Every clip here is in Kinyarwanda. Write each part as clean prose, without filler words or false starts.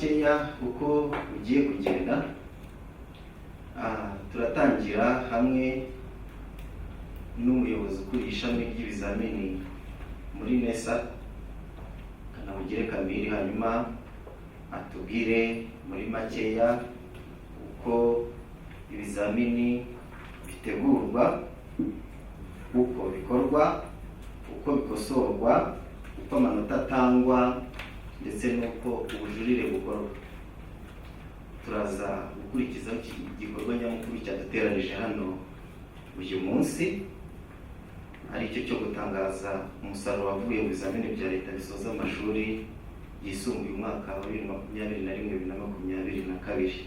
Makeya uko ugiye kugenda, turatangira hamwe n'umuyobozi ukuriye ishami ry'ibizamini muri NESA, Kanamugire Camille, hanyuma atubwire muri makeya uko ibizamini bitegurwa, uko bikorwa, uko bikosorwa, uko amanota atangwa, ndetse n'uko ubujurire bukorwa. Turaza gukurikizaho iki gikorwa nyamukuru cyaduteranije hano uyu munsi, aricyo cyo gutangaza umusaruro wavuye mu bizamini bya leta bisoza amashuri yisumbuye, umwaka wa 2021, 2022.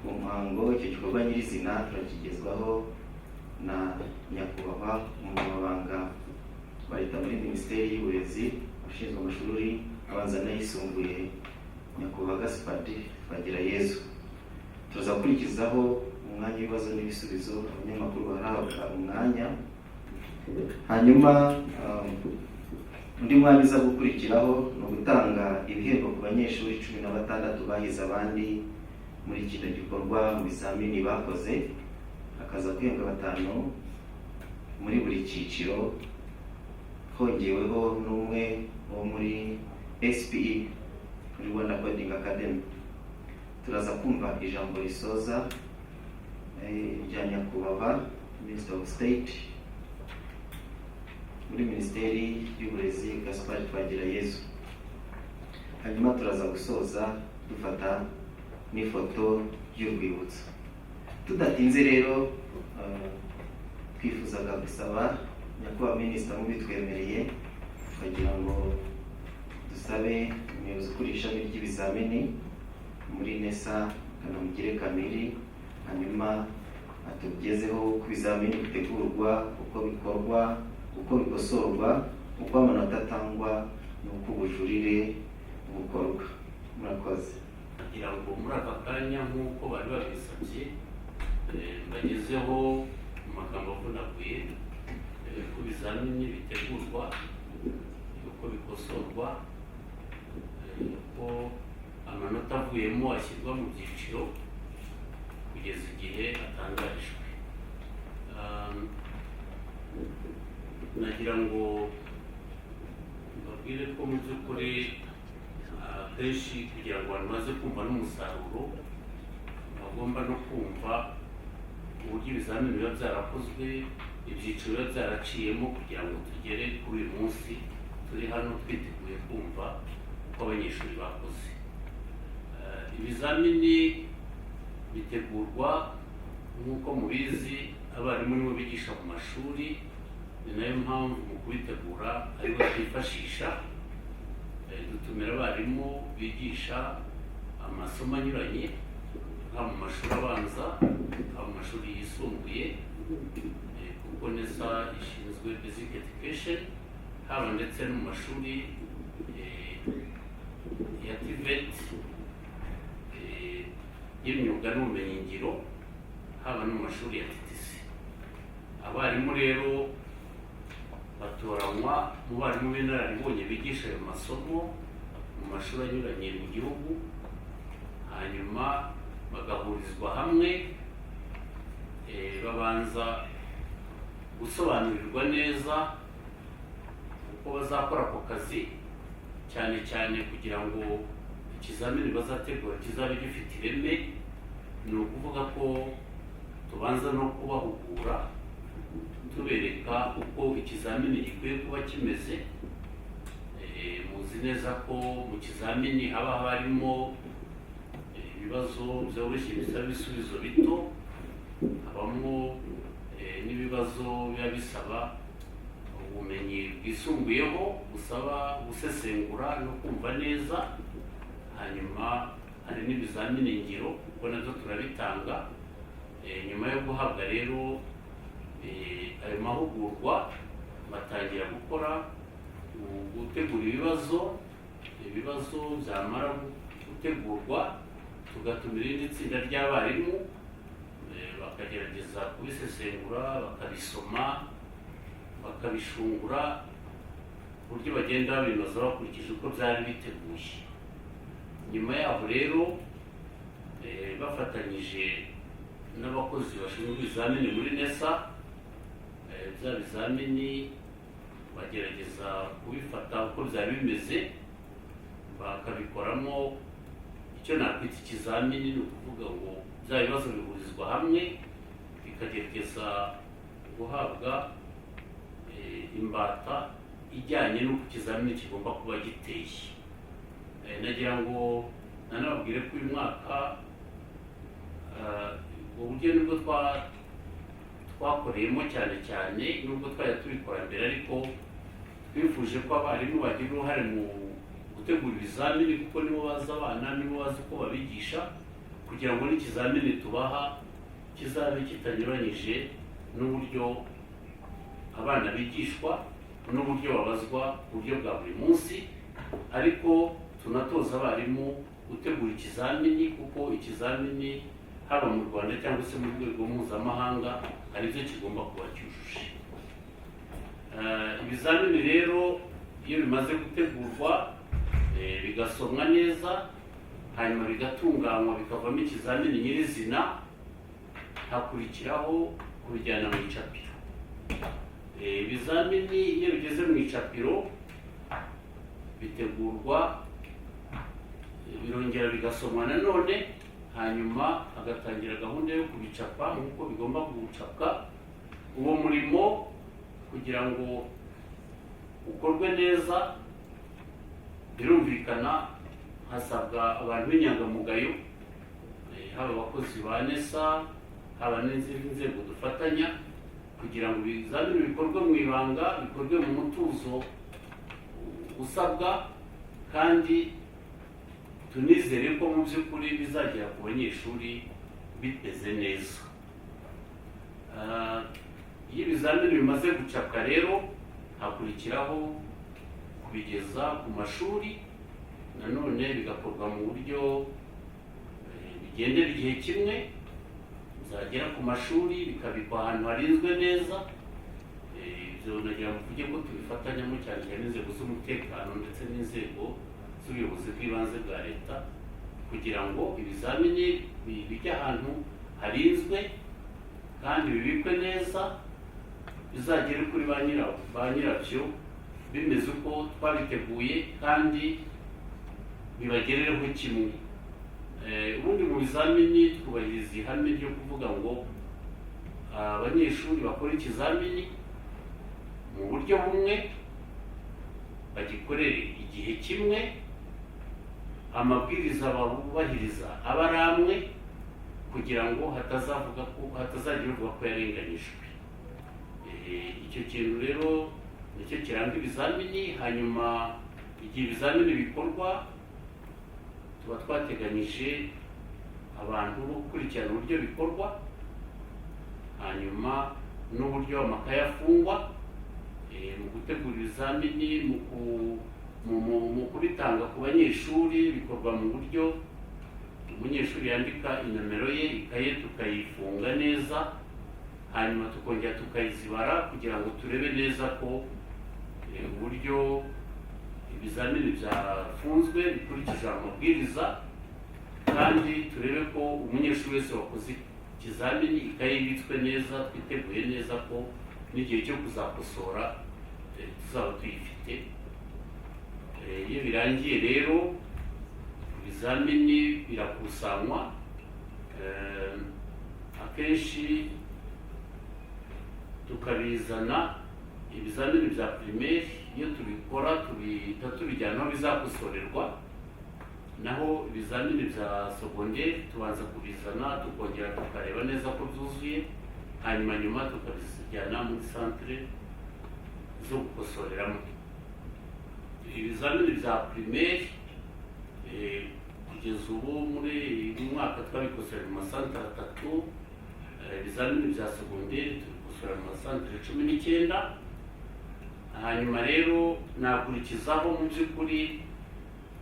Uwo muhango, icyo gikorwa nyirizina, turakigezwaho na nyakubahwa umunyamabanga wa leta muri Minisiteri y'Uburezi ushinzwe amashuri abanza n'ayisumbuye, nyakubahwa Gaspard Twagirayezu. Turaza gukurikizaho umwanya w'ibibazo n'ibisubizo, abanyamakuru barahabwa umwanya. Hanyuma undi mwanya uza gukurikiraho ni ugutanga ibihembo ku banyeshuri 16 bahize abandi muri kino gikorwa mu bizamini bakoze. Hakaza guhembwa batanu muri buri cyiciro, hongeweho n'umwe wo muri SPE, muri Rwanda Coding Academy. Turaza kumva ijambo risoza rya nyakubahwa Minister of State muri Minisiteri y'Uburezi, Gaspard Twagirayezu. Hanyuma turaza gusoza dufata n'ifoto y'urwibutso. Tudatinze rero, twifuzaga gusaba nyakubahwa minisita, mubitwemereye, tukagira ngo dusabe umuyobozi ukuriye ishami ry'ibizamini muri NESA, Kanamugire Camille, hanyuma atugezeho uko ibizamini bitegurwa, uko bikorwa, uko bikosorwa, uko amanota atangwa n'uko ubujurire bukorwa. Murakoze. Kugira ngo muri aka kanya, nk'uko bari babisabye, mbagezeho mu magambo avunaguye uko ibizamini bitegurwa, uko bikosorwa, uko amanota avuyemo ashyirwa mu byiciro kugeza igihe atangarijwe. Nagira ngo mbabwire ko mu by'ukuri akenshi kugira ngo abantu baze kumva n'umusaruro, bagomba no kumva uburyo ibizamini biba byarakozwe, ibyiciro biba byaraciyemo kugira ngo tugere kuri uyu munsi turi hano twiteguye kumva uko abanyeshuri bakoze. Ibizamini bitegurwa, nk'uko mubizi, abarimu nibo bigisha mu mashuri. Ni nayo mpamvu mu kubitegura aribo twifashisha. Dutumira abarimu bigisha amasomo anyuranye, haba mu mashuri abanza, haba mu mashuri yisumbuye, kuko NESA ishinzwe basic education, haba ndetse no mu mashuri ya TVET, y'imyuga n'ubumenyingiro, haba no mu mashuri ya TTC. Abarimu rero batoranywa mu barimu b'inararibonye bigisha ayo masomo mu mashuri anyuranye mu gihugu, hanyuma bagahurizwa hamwe, babanza gusobanurirwa neza uko bazakora ako kazi, cyane cyane kugira ngo ikizamini bazategura kizabe gifite ireme. Ni ukuvuga ko tubanza no kubahugura, tubereka uko ikizamini gikwiye kuba kimeze. Muzi neza ko mu kizamini haba harimo ibibazo byoroshye bisaba ibisubizo bito, habamo n'ibibazo biba bisaba ubumenyi bwisumbuyeho, busaba gusesengura no kumva neza. Hanyuma hari n'ibizamini ngiro, kuko nabyo turabitanga. Nyuma yo guhabwa rero ayo mahugurwa, batangira gukora, gutegura ibibazo. Ibibazo byamara gutegurwa, tugatumira irindi tsinda ry'abarimu, bakagerageza kubisesengura, bakabisoma, bakabishungura ku buryo bagenda babinoza bakurikije uko byari biteguye. Nyuma yaho rero, bafatanyije n'abakozi bashinzwe ibizamini muri NESA, bya bizamini bagerageza kubifata uko byari bimeze, bakabikoramo icyo nakwita ikizamini. Ni ukuvuga ngo bya bibazo bihurizwa hamwe, bikagerageza guhabwa imbata ijyanye n'uko ikizamini kigomba kuba giteye. Nagira ngo nanababwire ko uyu mwaka ubwo buryo nibwo twakoreyemo cyane cyane, nubwo twajya tubikora mbere, ariko twifuje ko abarimu bagira uruhare mu gutegura ibizamini, kuko nibo bazi abana, nibo bazi uko babigisha, kugira ngo n'ikizamini tubaha kizabe kitanyuranyije n'uburyo abana bigishwa n'uburyo babazwa ku buryo bwa buri munsi. Ariko tunatoza abarimu gutegura ikizamini, kuko ikizamini haba mu Rwanda cyangwa se mu rwego mpuzamahanga hari ibyo kigomba kuba cyujuje. Ibizamini rero iyo bimaze gutegurwa, bigasomwa neza, hanyuma bigatunganywa, bikavamo ikizamini nyirizina, hakurikiraho kubijyana mu icapiro. Ibizamini iyo bigeze mu icapiro bitegurwa, birongera bigasomwa nanone, hanyuma hagatangira gahunda yo kubicapa nk'uko bigomba gucapwa. Uwo murimo kugira ngo ukorwe neza, birumvikana hasabwa abantu b'inyangamugayo, haba abakozi ba NESA, haba n'izindi nzego dufatanya, kugira ngo ibizamini bikorwe mu ibanga, bikorwe mu mutuzo usabwa, kandi tunizere ko mu by'ukuri bizagera ku banyeshuri bimeze neza. Iyo ibizamini bimaze gucapwa rero, hakurikiraho kubigeza ku mashuri, nanone bigakorwa mu buryo bigendera igihe kimwe, byagera ku mashuri bikabikwa ahantu harinzwe neza. Ibyo nagira ngo mvuge ko tubifatanyamo cyane cyane n'inzego z'umutekano ndetse n'inzego z'ubuyobozi bw'ibanze bwa leta, kugira ngo ibizamini bijye ahantu harinzwe kandi bibikwe neza, bizagere kuri ba nyirabyo bimeze uko twabiteguye kandi bibagerereho kimwe. Ubundi mu bizamini twubahiriza ihame ryo kuvuga ngo abanyeshuri bakora ikizamini mu buryo bumwe, bagikorere igihe kimwe, amabwiriza bubahiriza aba ari amwe, kugira ngo hatazavuga ko hatazagira uvuga ko yarenganyijwe. Icyo kintu rero nicyo kiranga ibizamini. Hanyuma igihe ibizamini bikorwa, tuba twateganyije abantu bo gukurikirana uburyo bikorwa, hanyuma n'uburyo amakaye afungwa. Mu gutegura ibizamini, mu kubitanga ku banyeshuri, bikorwa mu buryo umunyeshuri yandika inomero ye, ikaye tukayifunga neza, hanyuma tukongera tukayizibara kugira ngo turebe neza ko uburyo ibizamini byafunzwe bikurikije amabwiriza, kandi turebe ko umunyeshuri wese wakoze ikizamini ikaye ibitswe neza, twiteguye neza ko n'igihe cyo kuzakosora tuzaba tuyifite. Iyo birangiye rero, ibizamini birakusanywa. Akenshi tukabizana, ibizamini bya primaire iyo tubikora tubihita tubijyana aho bizakosorerwa, naho ibizamini bya secondaire tubanza kubizana, tukongera tukareba neza ko byuzuye, hanyuma nyuma tukabijyana muri centre zo gukosoreramo. Ibizamini bya primaire, kugeza ubu muri uyu mwaka twabikosorera mu masantere atatu. Ibizamini bya secondaire tubikosora mu masantere 19. Hanyuma rero nakurikizaho, mu by'ukuri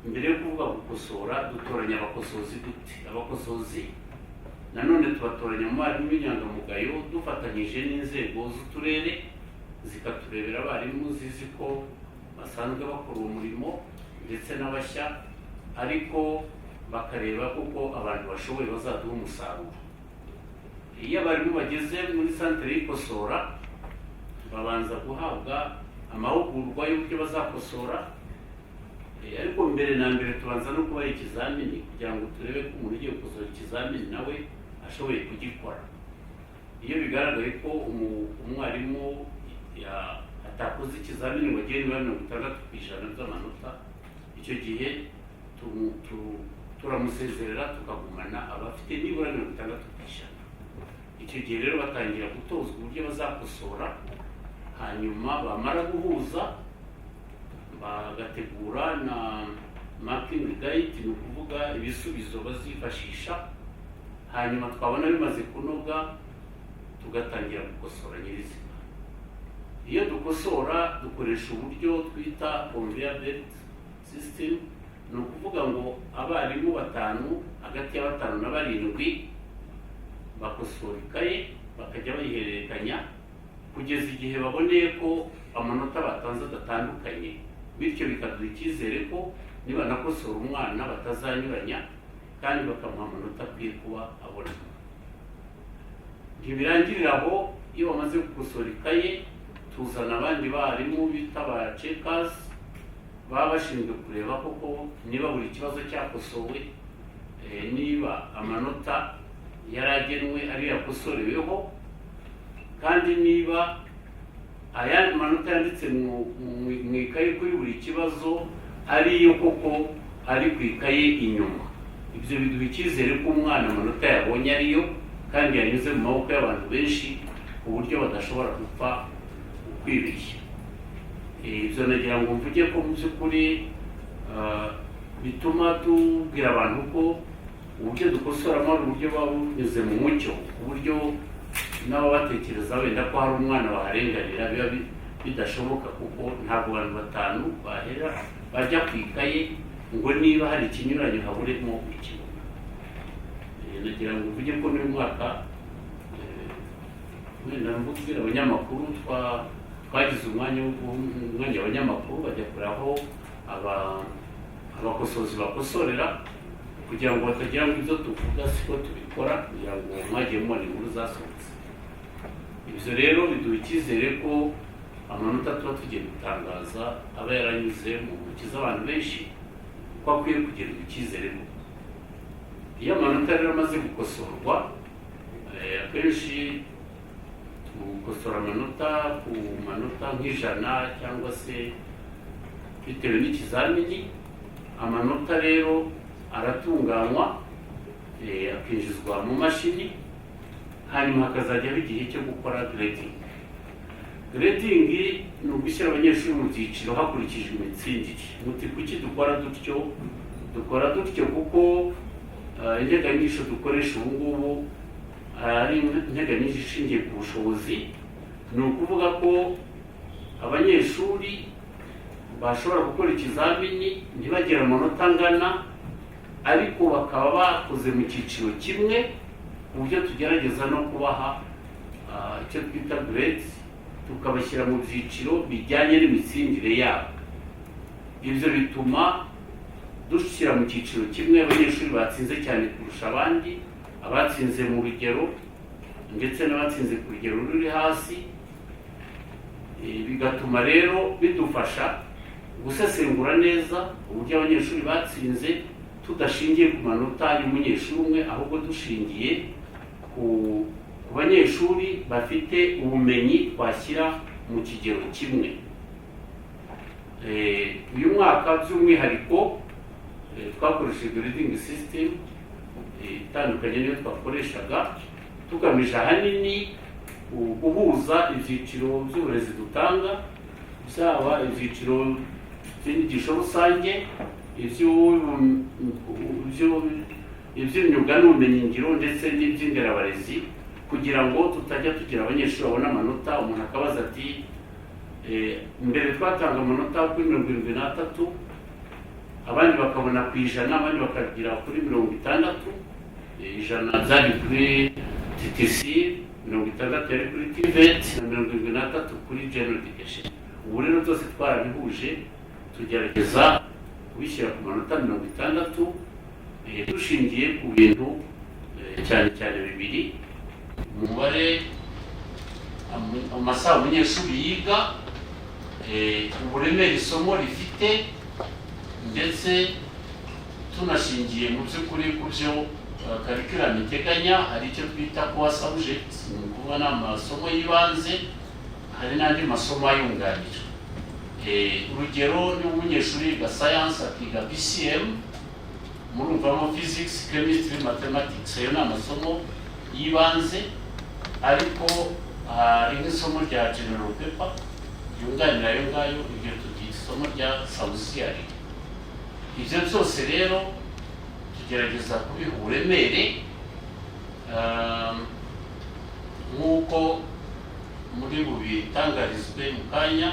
mbere yo kuvuga gukosora, dutoranya abakosozi gute? Abakosozi nanone tubatoranya mu barimu b'inyangamugayo, dufatanyije n'inzego z'uturere, zikaturebera abarimu zizi ko basanzwe bakora uwo murimo ndetse n'abashya, ariko Bakareba koko abantu bashoboye bazaduha umusaruro. Iyo abarimu bageze muri santere y'ikosora, babanza guhabwa amahugurwa y'uburyo bazakosora. Ariko mbere na mbere tubanza no kubaha ikizamini kugira ngo turebe ko umuntu ugiye gukosora ikizamini nawe ashoboye kugikora. Iyo bigaragaye ko umwarimu atakoze ikizamini ngo agere nibura 60% by'amanota, icyo gihe turamusezerera, tukagumana abafite nibura 60%. Icyo gihe rero batangira gutozwa uburyo bazakosora, hanyuma bamara guhuza bagategura na marking guide, ni ukuvuga ibisubizo bazifashisha. Hanyuma twabona bimaze kunoga, tugatangira gukosora nyirizina. Iyo dukosora, dukoresha uburyo twita conveyor belt system, ni ukuvuga ngo abarimu batanu, hagati ya batanu na barindwi, bakosora ikaye, bakajya bayihererekanya kugeza igihe baboneye ko amanota batanze adatandukanye. Bityo bikaduha icyizere ko nibanakosora umwana batazanyuranya, kandi bakamuha amanota akwiye kuba abona. Ntibirangirira aho. Iyo bamaze gukosora ikaye, tuzana abandi barimu bita ba checkers, baba bashinzwe kureba koko niba buri kibazo cyakosowe, niba amanota yaragenwe ariyo yakosoreweho, kandi niba ayandi manota yanditse mu ikaye kuri buri kibazo ariyo koko ari ku ikaye inyuma. Ibyo biduha icyizere ko umwana amanota yabonye ariyo, kandi yanyuze mu maboko y'abantu benshi ku buryo badashobora gupfa kwibeshya. Ibyo nagira ngo mvuge ko mu by'ukuri bituma tubwira abantu ko uburyo dukosoramo ari uburyo buba bunyuze mu mucyo, ku buryo n'ababatekereza wenda ko hari umwana waharenganira biba bidashoboka, kuko ntabwo abantu batanu bahera bajya ku ikaye ngo niba hari ikinyuranyo haburemo ikibona. Nagira ngo mvuge ko n'uyu mwaka, wenda mbubwira abanyamakuru, twagize umwanya wo guha umwanya abanyamakuru bajya kureba aho abakosozi bakosorera, kugira ngo batagira ngo ibyo tuvuga siko tubikora, kugira ngo mwagiye mubona inkuru zasohotse. Ibyo rero biduha icyizere ko amanota tuba tugiye gutangaza aba yaranyuze mu ntoki z'abantu benshi, ko akwiye kugirirwa icyizere koko. Iyo amanota rero amaze gukosorwa, akenshi gukosora amanota ku manota nk'ijana cyangwa se bitewe n'ikizamini, amanota rero aratunganywa, akinjizwa mu mashini, hanyuma hakazajyaho igihe cyo gukora grading. Grading ni ugushyira abanyeshuri mu byiciro hakurikijwe imitsindire. Muti kuki dukora dutyo? Dukora dutyo kuko integanyigisho dukoresha ubu ngubu ari integanyigisho ishingiye ku bushobozi. Ni ukuvuga ko abanyeshuri bashobora gukora ikizamini ntibagire amanota angana, ariko bakaba bakoze mu cyiciro kimwe, ku buryo tugerageza no kubaha icyo twita grades, tukabashyira mu byiciro bijyanye n'imitsindire yabo. Ibyo bituma dushyira mu cyiciro kimwe abanyeshuri batsinze cyane kurusha abandi, abatsinze mu rugero ndetse n'abatsinze ku rugero ruri hasi. Bigatuma rero bidufasha gusesengura neza uburyo abanyeshuri batsinze, tudashingiye ku manota y'umunyeshuri umwe, ahubwo dushingiye ku banyeshuri bafite ubumenyi twashyira mu kigero kimwe. Uyu mwaka by'umwihariko twakoresheje grading system itandukanye n'iyo twakoreshaga, tugamije ahanini guhuza ibyiciro by'uburezi dutanga, byaba ibyiciro by'inyigisho rusange, iby'imyuga n'ubumenyingiro ndetse n'iby'inderabarezi, kugira ngo tutajya tugira abanyeshuri babona amanota, umuntu akabaza ati mbere twatanga amanota kuri 73, abandi bakabona ku 100, abandi bakagira kuri 60. 100 byari kuri TTC, 60 yari kuri TVET na 73 kuri general education. Ubu rero byose twarabihuje, tugerageza kubishyira ku manota 60. Dushingiye ku bintu cyane cyane bibiri: umubare amasaha umunyeshuri yiga, uburemere isomo rifite, ndetse tunashingiye mu by'ukuri ku byo curriculum iteganya. Hari icyo twita core subjects, ni ukuvuga ni amasomo y'ibanze, hari n'andi masomo ayunganira. Urugero, niba umunyeshuri yiga science, akiga PCM, murumvamo physics, chemistry, mathematics, ayo ni amasomo y'ibanze, ariko hari nk'isomo rya general paper ryunganira ayo ngayo, ibyo tubyita isomo rya auxiliary. Ibyo byose rero tugerageza kubiha uburemere, nk'uko muri bubitangarizwe mu kanya.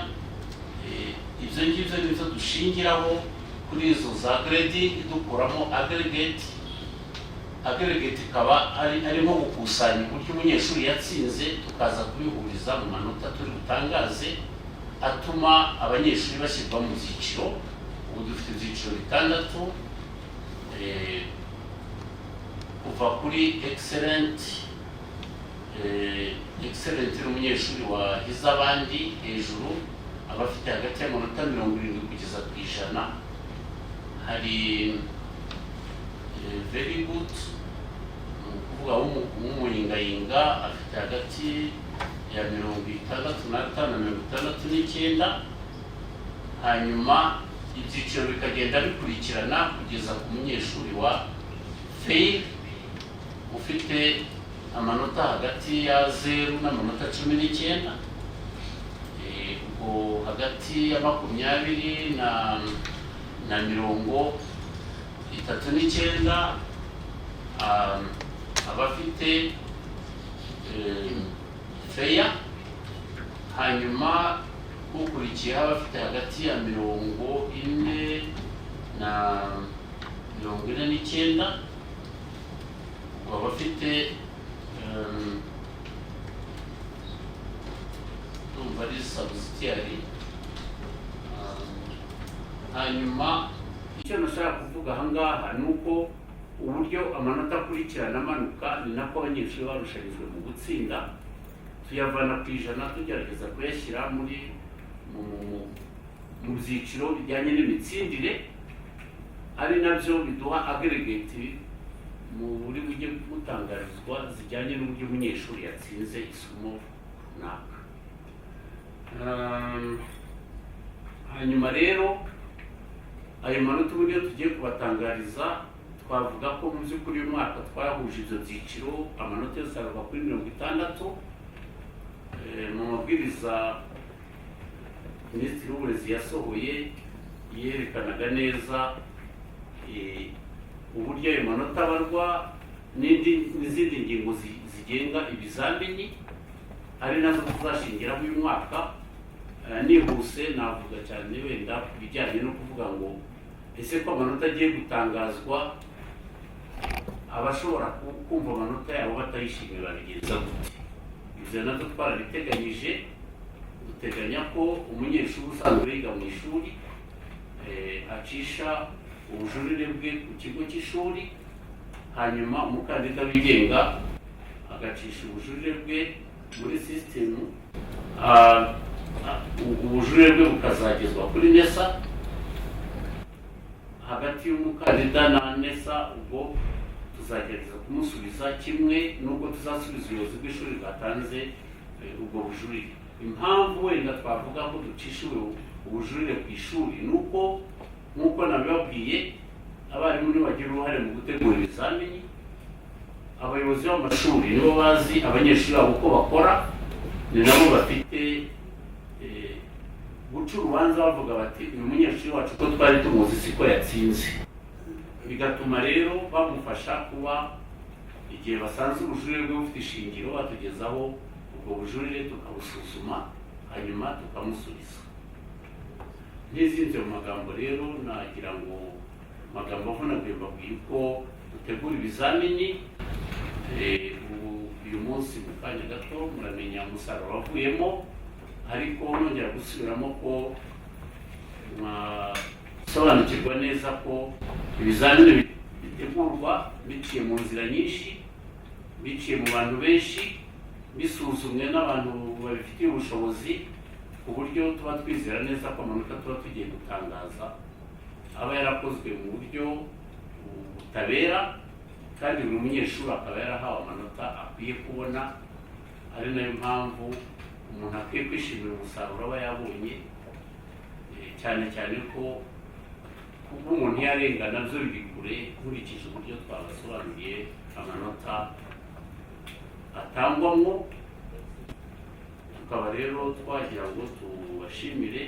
Ibyo ngibyo nibyo dushingiraho kuri izo za grading, dukuramo aggregate. Aggregate ikaba ari nko gukusanya uburyo umunyeshuri yatsinze, tukaza kubihuriza mu manota turi butangaze atuma abanyeshuri bashyirwa mu byiciro. Ubu dufite ibyiciro bitandatu, kuva kuri excellent. Excellent ni umunyeshuri wahize abandi hejuru, aba afite hagati y'amanota 70 kugeza ku 100. Hari very good, ni ukuvuga w'umuyingayinga, afite hagati ya 65 na 69. Hanyuma ibyiciro bikagenda bikurikirana kugeza ku munyeshuri wa fail, ufite amanota hagati ya 0 n'amanota 19. Ubwo hagati ya 20 na 39, aba afite fair. Hanyuma ukurikiyeho aba afite hagati ya 40 na 49, ubwo aba afite ndumva ari subsidiary. Hanyuma icyo nashaka kuvuga aha ngaha ni uko uburyo amanota akurikirana amanuka ni nako abanyeshuri barushanijwe mu gutsinda. Tuyavana ku 100 tugerageza kuyashyira muri mu byiciro bijyanye n'imitsindire, ari nabyo biduha aggregate mu buri bujye butangarizwa zijyanye n'uburyo umunyeshuri yatsinze isomo runaka. Hanyuma rero ayo manota ubundi iyo tugiye kubatangariza, twavuga ko mu by'ukuri uyu mwaka twahuje ibyo byiciro, amanota yose arava kuri 60. Mu mabwiriza Minisitiri w'Uburezi yasohoye yerekanaga neza uburyo ayo manota abarwa n'izindi ngingo zigenga ibizamini, ari nazo tuzashingiraho uyu mwaka. Nihuse navuga cyane wenda ku bijyanye no kuvuga ngo ese ko amanota agiye gutangazwa, abashobora kumva amanota yabo batayishimiye babigenza gute? Ibyo nabyo twarabiteganyije. Duteganya ko umunyeshuri usanzwe yiga mu ishuri acisha ubujurire bwe ku kigo cy'ishuri, hanyuma umukandida wigenga agacisha ubujurire bwe muri sisitemu, ubujurire bwe bukazagezwa kuri NESA. Hagati y'umukandida na NESA, ubwo tuzagerageza kumusubiza kimwe n'ubwo tuzasubiza ubuyobozi bw'ishuri bwatanze ubwo bujurire. Impamvu wenda twavuga ko ducisha ubujurire ku ishuri ni uko, nk'uko nabibabwiye, abarimu nibo bagira uruhare mu gutegura ibizamini, abayobozi b'amashuri nibo bazi abanyeshuri babo uko bakora, ni nabo bafite guca urubanza bavuga bati: "Uyu munyeshuri wacu uko twari tumuzi siko yatsinze." Bigatuma rero bamufasha kuba igihe basanze ubujurire bwe bufite ishingiro, batugezaho ubwo bujurire tukabusuzuma, hanyuma tukamusubiza. Ntizinze mu magambo rero, nagira ngo magambo avunaguye mbabwiye uko dutegura ibizamini. Ubu uyu munsi mu kanya gato muramenya umusaruro wavuyemo, ariko nongera gusubiramo ko mwasobanukirwa neza ko ibizamini Bitegurwa biciye mu nzira nyinshi, biciye mu bantu benshi, bisuzumwe n'abantu babifitiye ubushobozi, ku buryo tuba twizera neza ko amanota tuba tugiye gutangaza aba yarakozwe mu buryo butabera, kandi buri munyeshuri akaba yarahawe amanota akwiye kubona, ari nayo mpamvu umuntu akwiye kwishimira umusaruro aba yabonye, cyane cyane ko kuba umuntu yarengana byo biri kure, nkurikije uburyo twabasobanuriye amanota atangwamo. Tukaba rero twagira ngo tubashimire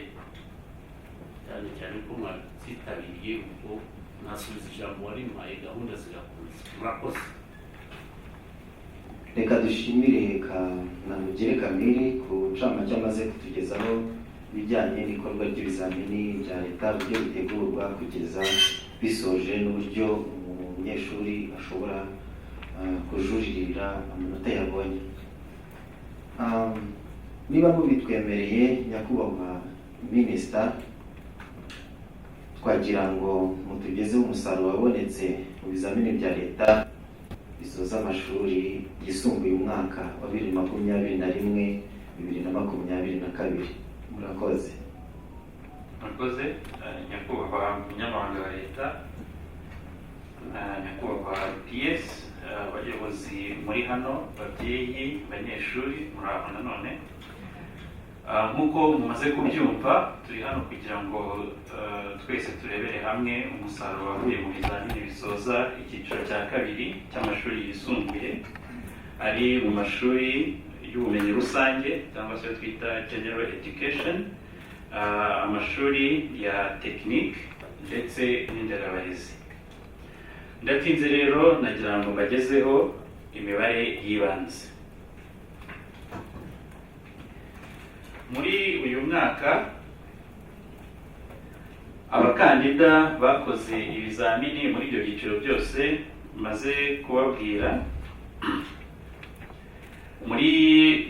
cyane cyane ko mwabyitabiriye. Ubwo nasubiza ijambo warimpaye, gahunda zigakomeza. Murakoze. Reka dushimire Kanamugire Camille ku ncamake amaze kutugezaho ibijyanye n'ikorwa ry'ibizamini bya leta, uburyo bitegurwa kugeza bisoje, n'uburyo umunyeshuri ashobora kujuririra amanota yabonye. Niba mubitwemereye, nyakubahwa minisita, twagira ngo mutugezeho umusaruro wabonetse mu bizamini bya leta bisoza amashuri yisumbuye, umwaka wa 2021, 2022. Murakoze. Murakoze, nyakubahwa munyamabanga wa leta, nyakubahwa PS, abayobozi muri hano, babyeyi, banyeshuri, muri aho nanone. Nk'uko mumaze kubyumva, turi hano kugira ngo twese turebere hamwe umusaruro wavuye mu bizamini bisoza icyiciro cya kabiri cy'amashuri yisumbuye, ari mu mashuri y'ubumenyi rusange cyangwa se ayo twita general education, amashuri ya tekinike ndetse n'inderabarezi. Ndatinze rero, nagira ngo mbagezeho imibare y'ibanze. Muri uyu mwaka, abakandida bakoze ibizamini muri ibyo byiciro byose maze kubabwira, muri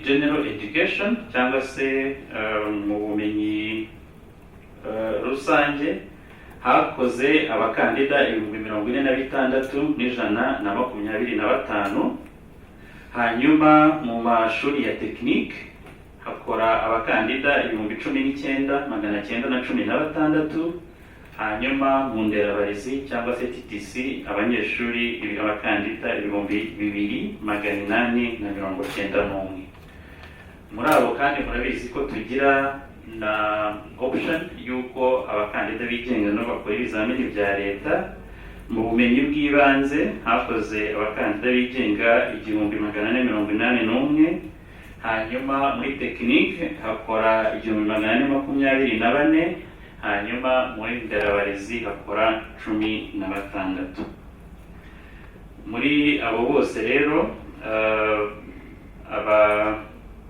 general education cyangwa se mu bumenyi rusange, hakoze abakandida 46,125. Hanyuma mu mashuri ya tekinike hakora abakandida 19,916. Hanyuma mu nderabarezi cyangwa se TTC, abanyeshuri, abakandida 2,891. Muri abo kandi murabizi ko tugira na option y'uko abakandida bigenga nabo bakora ibizamini bya leta. Mu bumenyi bw'ibanze hakoze abakandida bigenga 1,481. Hanyuma muri tekinike hakora 1,424. Hanyuma muri nderabarezi hakora 16. Muri abo bose rero,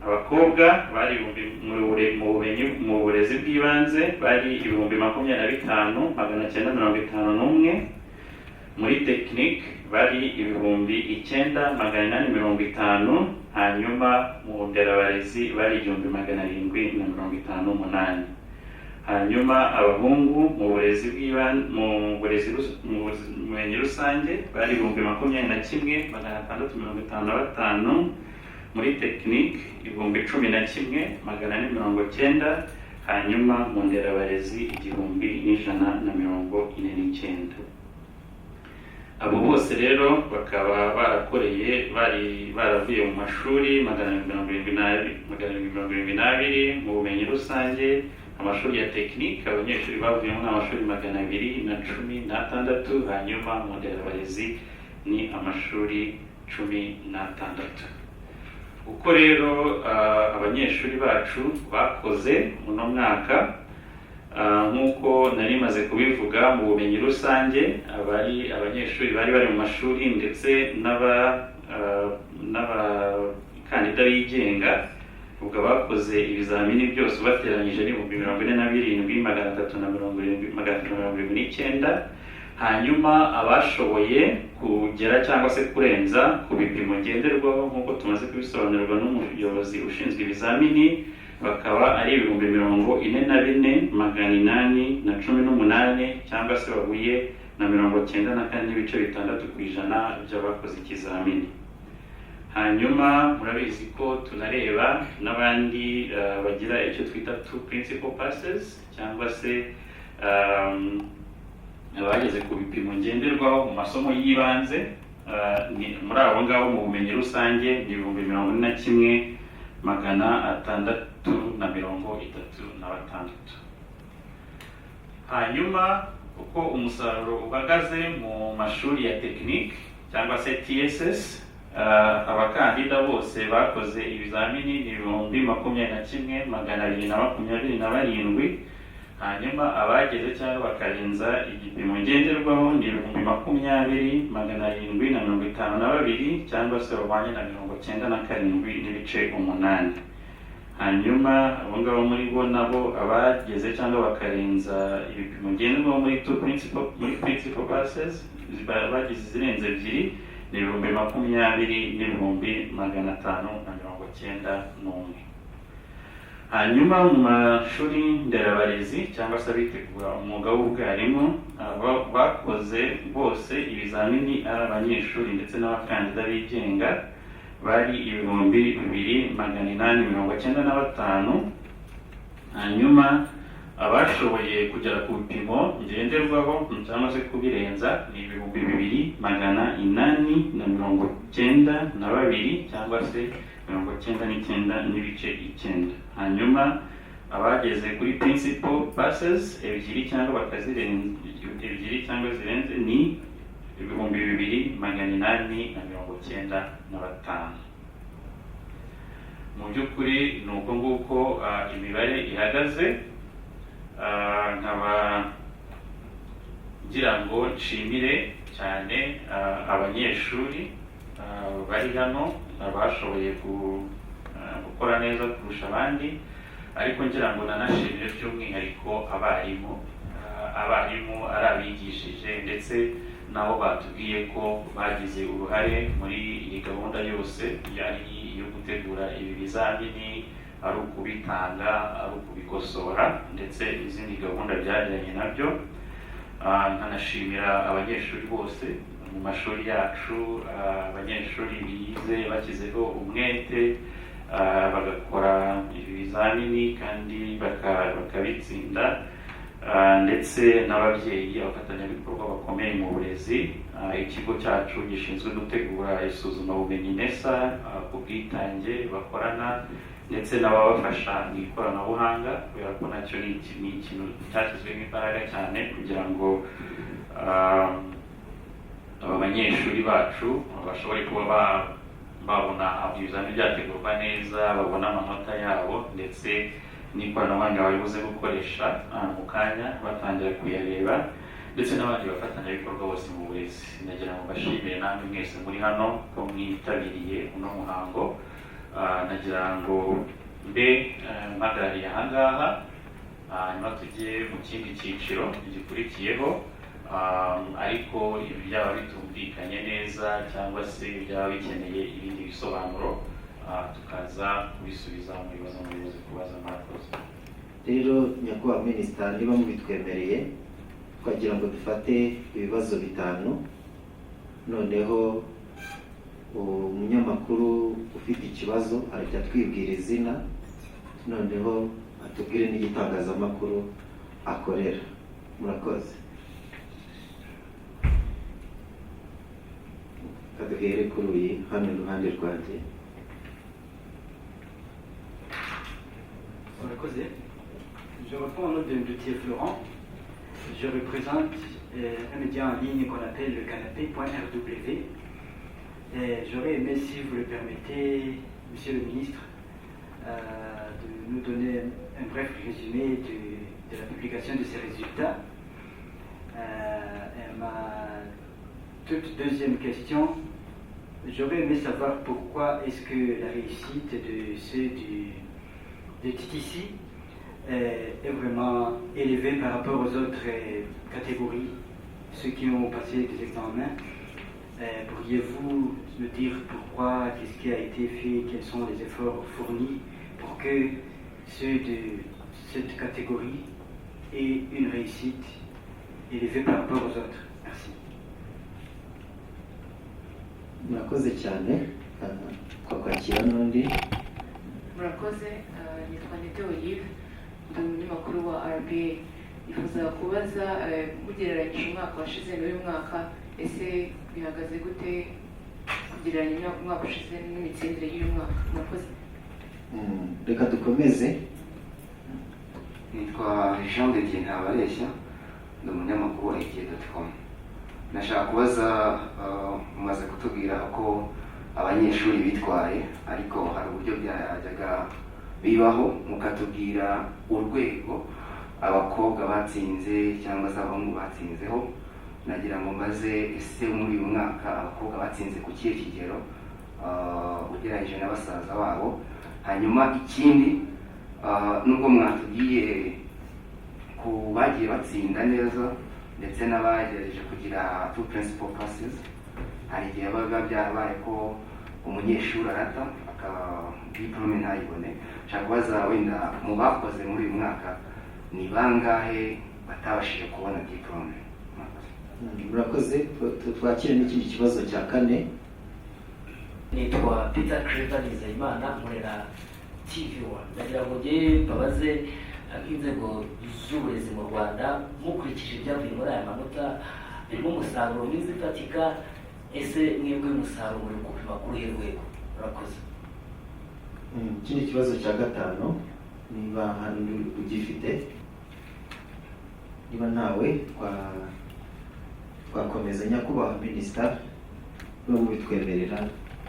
abakobwa bari ibihumbi mu bumenyi, mu burezi bw'ibanze bari 25,951. Muri tekinike bari 9,850. Hanyuma mu nderabarezi bari 1,758. Hanyuma abahungu mu burezi bw'ibanze, mu bumenyi rusange bari 21,655. Muri tekinike 11,490. Hanyuma mu nderabarezi 1,149. Abo bose rero bakaba barakoreye, bari baravuye mu mashuri 772, 772 mu bumenyi rusange. Amashuri ya tekinike, abanyeshuri bavuyemo ni amashuri 216. Hanyuma mu nderabarezi ni amashuri 16. Uko rero abanyeshuri bacu bakoze uno mwaka, nk'uko nari maze kubivuga, mu bumenyi rusange abari abanyeshuri bari bari mu mashuri ndetse n'abakandida bigenga, ubwo bakoze ibizamini byose ubateranyije ni 47,370, 379. Hanyuma abashoboye kugera cyangwa se kurenza ku bipimo ngenderwaho, nk'uko tumaze kubisobanurirwa n'umuyobozi ushinzwe ibizamini, bakaba ari 44,818, cyangwa se bahuye na 94.6% by'abakoze ikizamini. Hanyuma murabizi ko tunareba n'abandi bagira icyo twita two principal passes, cyangwa se abageze ku bipimo ngenderwaho mu masomo y'ibanze. Muri abo ngabo mu bumenyi rusange ni 41,636. Hanyuma uko umusaruro uhagaze mu mashuri ya tekinike cyangwa se TSS, abakandida bose bakoze ibizamini ni 21,227. Hanyuma abageze cyangwa bakarenza igipimo ngenderwaho ni 20,752, cyangwa se bahwanye na 97.8. Hanyuma abo ngabo muri bo nabo abageze cyangwa bakarenza ibipimo ngenderwaho muri two principal, muri principal passes, bagize izirenze ebyiri, ni 20,591. Hanyuma mu mashuri nderabarezi cyangwa se abitegura umwuga w'ubwarimu, bakoze bose ibizamini ari abanyeshuri ndetse n'abakandida bigenga bari 2,895. Hanyuma abashoboye kugera ku bipimo ngenderwaho cyangwa se kubirenza ni 2,892, cyangwa se 99.9. Hanyuma abageze kuri principal passes ebyiri cyangwa bakazirenza, ebyiri cyangwa zirenze, ni 2,895. Mu by'ukuri ni uko nguko imibare ihagaze. Nkaba ngira ngo nshimire cyane abanyeshuri bari hano bashoboye gukora neza kurusha abandi, ariko ngira ngo nanashimire by'umwihariko abarimu, abarimu ari abigishije ndetse nabo batubwiye ko bagize uruhare muri iyi gahunda yose, yari iyo gutegura ibi bizamini, ari ukubitanga, ari ukubikosora, ndetse n'izindi gahunda byajyanye nabyo. Nkanashimira abanyeshuri bose mu mashuri yacu, abanyeshuri bize bashyizeho umwete, bagakora ibi bizamini kandi bakabitsinda, ndetse n'ababyeyi, abafatanyabikorwa bakomeye mu burezi, ikigo cyacu gishinzwe gutegura isuzumabumenyi NESA, ku bwitange bakorana, ndetse n'ababafasha mu ikoranabuhanga, kubera ko nacyo ni ikintu cyashyizwemo imbaraga cyane kugira ngo aba banyeshuri bacu bashobore kuba babona ibizamini byategurwa neza, babona amanota yabo, ndetse n'ikoranabuhanga bari buze gukoresha mu kanya batangira kuyareba, ndetse n'abandi bafatanyabikorwa bose mu burezi. Ndagira ngo mbashimire namwe mwese muri hano ko mwitabiriye uno muhango. Nagira ngo mbe mpagarariye ahangaha, hanyuma tujye mu kindi cyiciro gikurikiyeho. Ariko ibi byaba bitumvikanye neza cyangwa se byaba bikeneye ibindi bisobanuro, tukaza kubisubiza mu bibazo muyobozi kubaza. Murakoze. Rero nyakubahwa minisita, niba mubitwemereye, twagira ngo dufate ibibazo bitanu, noneho umunyamakuru ufite ikibazo arajya atwibwira izina, noneho atubwire n'igitangazamakuru akorera. Murakoze. Kaduhere kuri uyu hano iruhande rwanjye. Murakoze. Je réponds au nom de Ndutier Florent. Je représente un média en ligne qu'on appelle le canapé.rw. Et j'aurais aimé, si vous le permettez, Monsieur le ministre, de nous donner un bref résumé de la publication de ces résultats. Et ma toute deuxième question, j'aurais aimé savoir pourquoi est-ce que la réussite de ceux de TTC est vraiment élevée par rapport aux autres catégories, ceux qui ont passé des examens. Pourriez-vous nous dire pourquoi, qu'est-ce qui a été fait, quels sont les efforts fournis pour que ceux de cette catégorie aient une réussite élevée par rapport aux autres? Merci. Murakoze cyane. Twakwakira n'undi. Murakoze. Nitwa Nete Olive, ndi umunyamakuru wa RBA. Nifuza kubaza, mugereranyije umwaka washize n'uyu mwaka, ese bihagaze gute kugereranya umwaka ushize n'imitsindire y'uyu mwaka? Murakoze. Reka dukomeze. Nitwa Jean de Dieu Ntabareshya, ndi umunyamakuru wa igihe.com. Nashaka kubaza, mumaze kutubwira uko abanyeshuri bitwaye, ariko hari uburyo byajyaga bibaho mukatubwira urwego abakobwa batsinze cyangwa se abahungu batsinzeho. Nagira ngo mbaze, ese muri uyu mwaka abakobwa batsinze ku kihe kigero ugereranyije na basaza babo? Hanyuma ikindi, nubwo mwatubwiye ku bagiye batsinda neza ndetse n'abagerageje kugira two principal passes, hari igihe biba byarabaye ko umunyeshuri arata aka diplôme ntayibone. Nshaka kubaza, wenda mu bakoze muri uyu mwaka ni bangahe batabashije kubona diplôme? Murakoze. Murakoze. Twakire n'ikindi kibazo cya kane. Nitwa Peter Clever Nizeyimana, nkorera TV One. Ndagira ngo njye mbabaze, nk'inzego z'uburezi mu Rwanda, mukurikije ibyavuye muri aya manota, birimo umusaruro mwiza ifatika, ese mwebwe umusaruro muri gupima kuri uruhe rwego? Murakoze. Ikindi kibazo cya gatanu, niba hari undi ugifite. Niba ntawe, twakomeza. Nyakubahwa Minisita, niba mubitwemerera,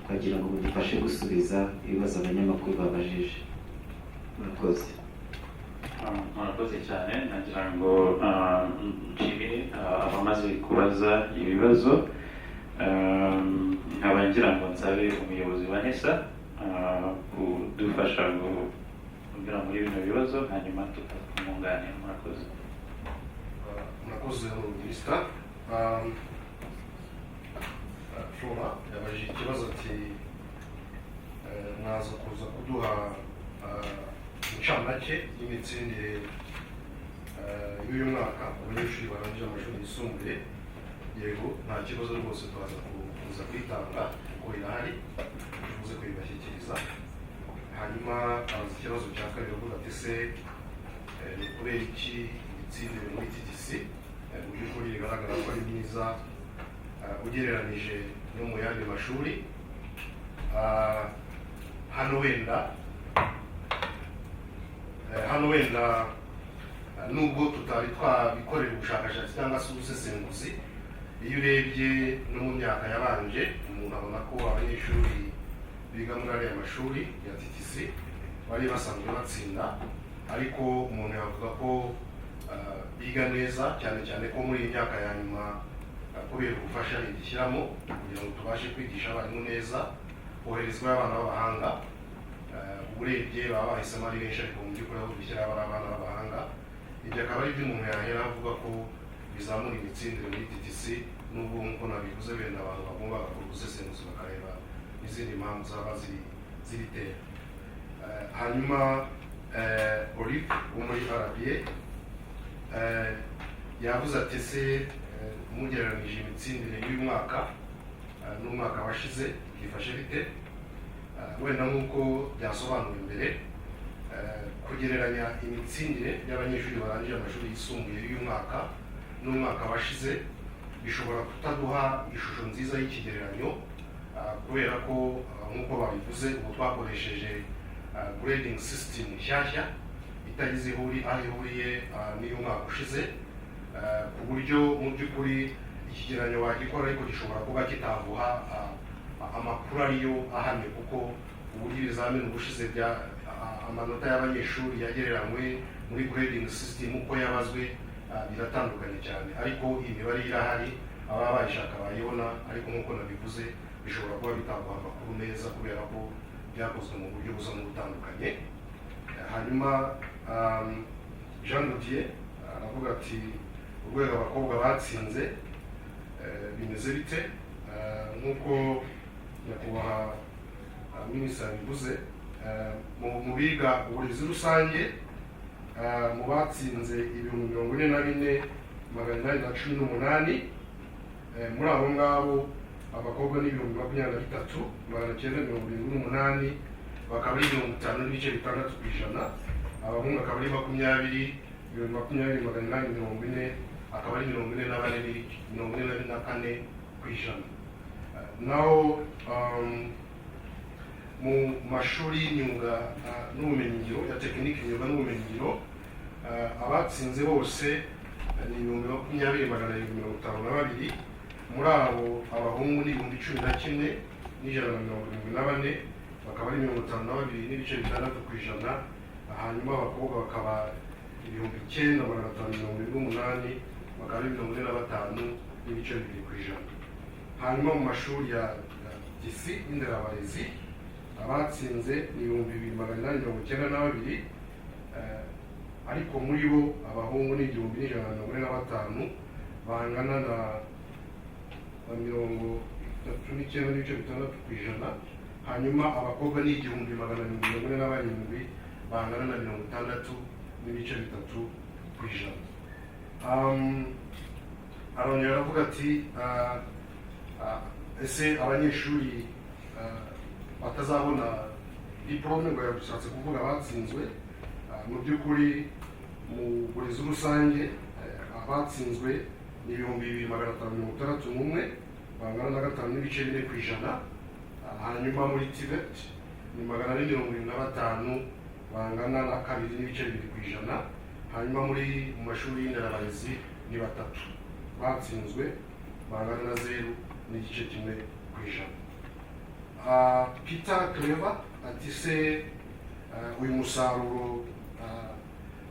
twagira ngo mudufashe gusubiza ibibazo abanyamakuru babajije. Murakoze. Murakoze cyane. Nagira ngo nshimire abamaze kubaza ibibazo. Nkaba ngira ngo nsabe umuyobozi wa NESA kudufasha kunyura muri bino bibazo, hanyuma tukamwunganira. Murakoze. Murakoze, Minisita. Flora yabajije ikibazo ati mwaza kuza kuduha incamake y'imitsindire y'uyu mwaka abanyeshuri barangije amashuri yisumbuye. Yego, nta kibazo rwose, twaza kuza kuyitanga kuko irahari, tubuze kuyibashyikiriza. Hanyuma abaza ikibazo cya kabiri avuga ati se ni kubera iki imitsindire muri TTC mu by'ukuri bigaragara ko ari myiza ugereranije no mu yandi mashuri? Hano wenda nubwo tutari twabikorera ubushakashatsi cyangwa se ubusesenguzi, iyo urebye no mu myaka yabanje, umuntu abona ko abanyeshuri biga muri ariya mashuri ya TTC bari basanzwe batsinda. Ariko umuntu yavuga ko biga neza cyane cyane ko muri iyi myaka ya nyuma, kubera ubufasha igishyiramo kugira ngo tubashe kwigisha abarimu neza, koherezwa abana b'abahanga. Urebye baba bahisemo ari benshi, ariko mu by'ukuri aho dushyira aba ari abana b'abahanga. Ibyo akaba ari byo umuntu yahera avuga ko bizamura imitsindire muri TTC, nubwo nk'uko nabivuze wenda abantu bagomba gukora ubusesenguzi bakareba n'izindi mpamvu zaba zibitera. Hanyuma Olive wo muri RBA yavuze ati se mugereranije imitsindire y'uyu mwaka n'umwaka washize byifashe bite? Wenda nk'uko byasobanuwe mbere, kugereranya imitsindire y'abanyeshuri barangije amashuri yisumbuye y'uyu mwaka n'umwaka washize bishobora kutaduha ishusho nziza y'ikigereranyo, kubera ko nk'uko babivuze, ubu twakoresheje grading system nshyashya itagize aho ihuriye n'iy'umwaka ushize, ku buryo mu by'ukuri ikigereranyo wagikora ariko gishobora kuba kitaguha amakuru ariyo ahamye, kuko uburyo ibizamini ubushize bya amanota y'abanyeshuri yagereranywe muri grading system uko yabazwe biratandukanye cyane. Ariko iyi mibare irahari, ababa bayishaka bayibona, ariko nk'uko nabivuze bishobora kuba bitaguha amakuru meza kubera ko byakozwe mu buryo busa n'ubutandukanye. Hanyuma Jean Dodier aravuga ati urwego abakobwa batsinze bimeze bite? Nk'uko nyakubahwa Minisitiri yabivuze, mu biga uburezi rusange, mu batsinze 44,818, muri abo ngabo Abakobwa ni 23,978, bakaba ari 50.6%. Abahungu akaba ari 20840, akaba ari 44 44%. Naho mu mashuri y'imyuga n'ubumenyingiro, ya tekiniki, imyuga n'ubumenyingiro, abatsinze bose ni 20,752. Muri abo, abahungu ni 11,174, bakaba ari 52.6%. Hanyuma abakobwa bakaba 9,578, bakaba ari 45.2%. Hanyuma mu mashuri ya TTC y'inderabarezi, abatsinze ni 2,892, ariko muri bo abahungu ni 1,145, bangana na 39.6%. Hanyuma abakobwa ni 1,247, bangana na 60.3%. Arongera aravuga ati ese abanyeshuri batazabona diporome, ngo yashatse kuvuga abatsinzwe, mu by'ukuri mu burezi rusange abatsinzwe ni 2,561, bangana na 5.4%. Hanyuma muri TVET ni 475, bangana na 2.2%. Hanyuma mu mashuri y'inderabarezi ni batatu batsinzwe, bangana na 0.1%. Peter Clever ati se uyu musaruro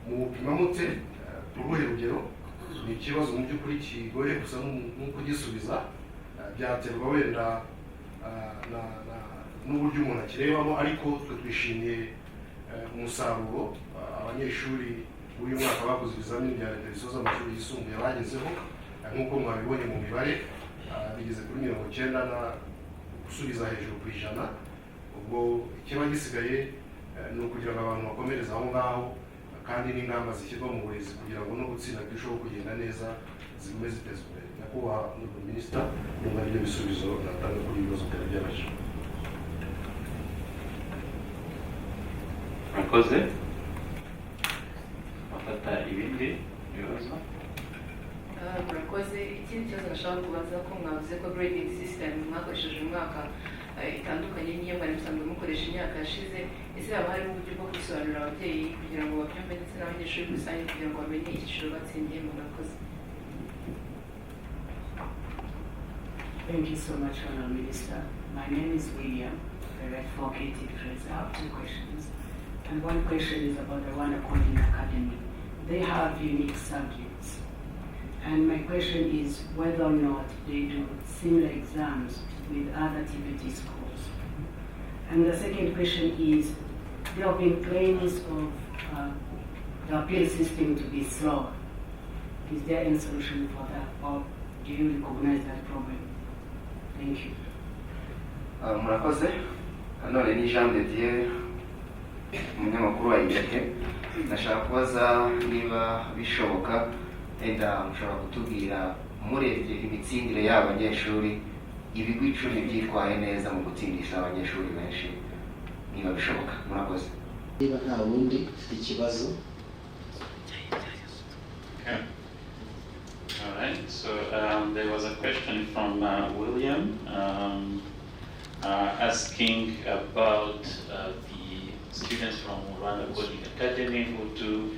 muwupima mute, ku ruhe rugero? Ni ikibazo mu by'ukuri kigoye gusa nk'ukugisubiza. Byaterwa wenda n'uburyo umuntu akirebamo, ariko twe twishimiye umusaruro abanyeshuri b'uyu mwaka bakoze ibizamini bya leta bisoza amashuri yisumbuye bagezeho. Nk'uko mwabibonye mu mibare, bigeze kuri 90 na gusubiza hejuru. Ubwo ikiba gisigaye ni ukugira ngo abantu bakomereze aho ngaho, kandi n'ingamba zishyirwa mu burezi kugira ngo no gutsinda birusheho kugenda neza zigume ziteza imbere. Nyakubahwa Minisita, nyuma y'ibyo bisubizo natanga kuri ibibazo byari byabajijwe. Murakoze. Bafata ibindi bibazo. Murakoze. Ikindi kibazo nashaka kubaza, ko mwavuze ko grading system mwakoresheje uyu mwaka itandukanye n'iyo mwari musanzwe mukoresha imyaka yashize, ese haba harimo uburyo bwo gusobanurira ababyeyi kugira ngo babyumve, ndetse n'abanyeshuri muri rusange, kugira ngo bamenye icyiciro batsindiyemo? Murakoze. Thank you so much, Honorable Minister. My name is William. I write for KT Press. I have two questions. And one question is about the Rwanda Coding Academy. They have unique subjects. And my question is whether or not they do similar exams with other TVET schools. And the second question is, there have been claims of the appeal system to be slow. Is there any solution for that, or do you recognize that problem? Thank you. Murakoze. Nanone ni Jean de Dieu, umunyamakuru wa Igihe. Ndashaka kubaza niba bishoboka, wenda mushobora kutubwira, murebye imitsindire y'abanyeshuri, ibigo 10 byitwaye neza mu gutsindisha abanyeshuri benshi, niba bishoboka. Murakoze. Niba nta wundi ufite ikibazo. Okay. All right. So there was a question from William asking about the students from Rwanda Coding Academy who do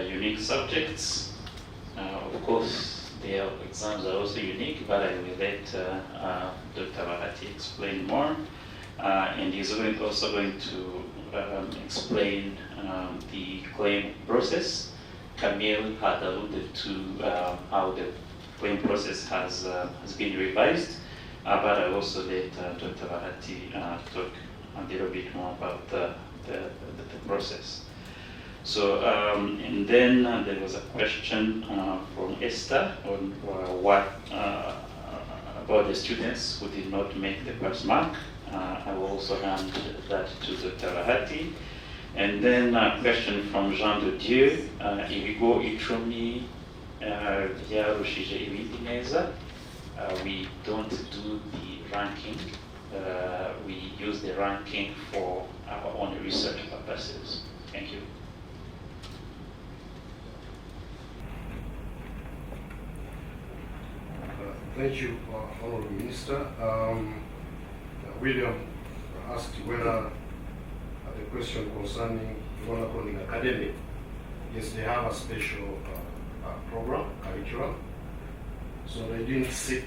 unique subjects. Of course, their exams are also unique, but I will let Dr. Bahati explain more. And he's also going to explain the claim process. Camille had alluded to how the claim process has been revised, but I also let Dr. Bahati talk a little bit more about the process. So, and then there was a question from Esther on what about the students who did not make the pass mark. I will also hand that to Dr. Bahati. And then a question from Jean de Dieu, ibigo 10 byarushije ibindi neza. We don't do the ranking. We use the ranking for our own research purposes. Thank you. Thank you, Honorable Minister. William asked whether the question concerning Rwanda Coding Academy. Yes, they have a special program, curriculum. So they didn't sit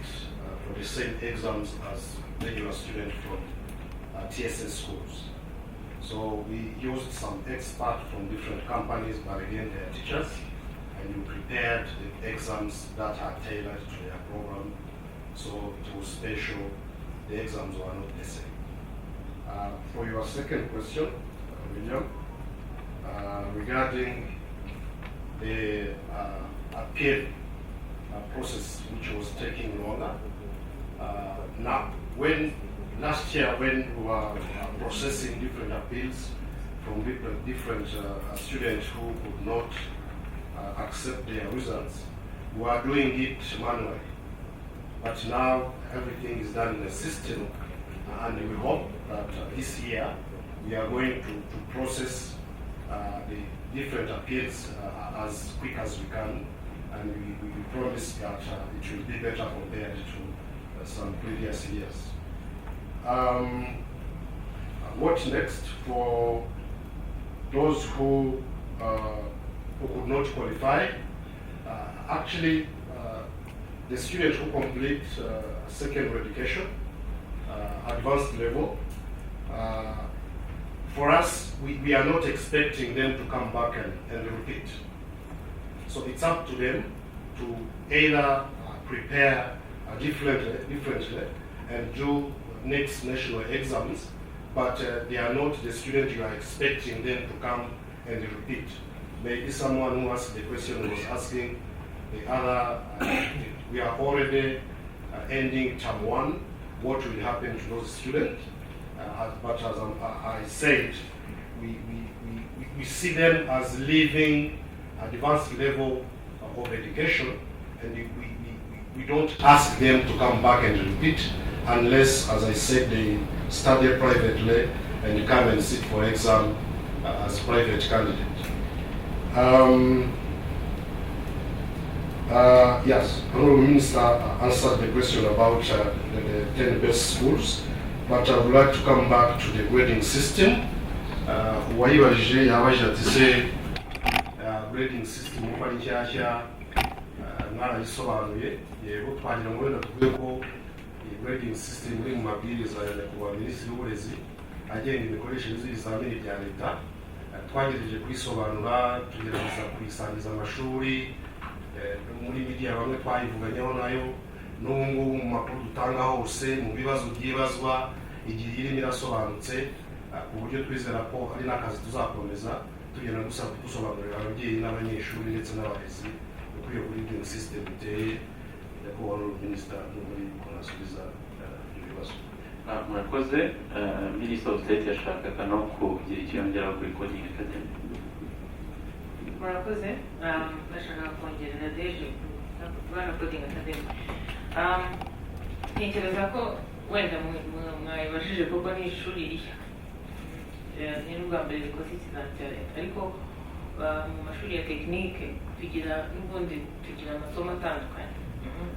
for the same exams as regular students from TSS schools. So we used some experts from different companies, but again, they are teachers, and we prepared the exams that are tailored to their program. So it was special. The exams were not the same. For your second question, William, regarding the appeal process, which was taking longer. Now, when last year when we were processing different appeals from different students who could not accept their results, we were doing it manually. But now everything is done in a system, and we hope that this year we are going to process the different appeals as quick as we can, and we promise that it will be better compared to some previous years. What next for those who could not qualify? Actually, the students who complete secondary education, advanced level, for us, we are not expecting them to come back and repeat. So it's up to them to either prepare differently and do next national exams, but they are not the student you are expecting them to come and repeat. Maybe someone who asked the question was asking the other, we are already ending term one, what will happen to those students? But as I said, we see them as leaving advanced level of education, and we don't ask them to come back and repeat unless, as I said, they study privately and come and sit for exam as private candidate. Yes, Honorable Minister answered the question about the 10 best schools, but I would like to come back to the grading system. Uwayibajije yabajije ati se grading system uko ari nshyashya, mwarayisobanuye. Yego, twagira ngo wenda tuvuge ko iyi grading system iri mu mabwiriza ya Nyakubahwa Minisitiri w'Uburezi agenga imikoreshereze y'ibizamini bya leta. Twagerageje kuyisobanura, tugerageza kuyisangiza amashuri, muri media bamwe twayivuganyeho nayo. N'ubu ngubu mu makuru dutanga hose, mu bibazo byibazwa, igihe irimo irasobanutse, ku buryo twizera ko ari n'akazi tuzakomeza tugenda gusa dusobanurira ababyeyi n'abanyeshuri ndetse n'abarezi uko iyo grading system iteye. Nyakubahwa Minisita, muri ko nasubiza ibyo bibazo. Murakoze. Minister of State yashakaga no kugira icyo yongeraho kuri Coding Academy. Murakoze. Ndashaka kongera Nadege, Rwanda Coding Academy. Ntekereza ko wenda mwayibajije kuko ni ishuri rishya. Ni n'ubwa mbere rikoze ikizami cya leta, ariko mu mashuri ya tekinike tugira n'ubundi tugira amasomo atandukanye.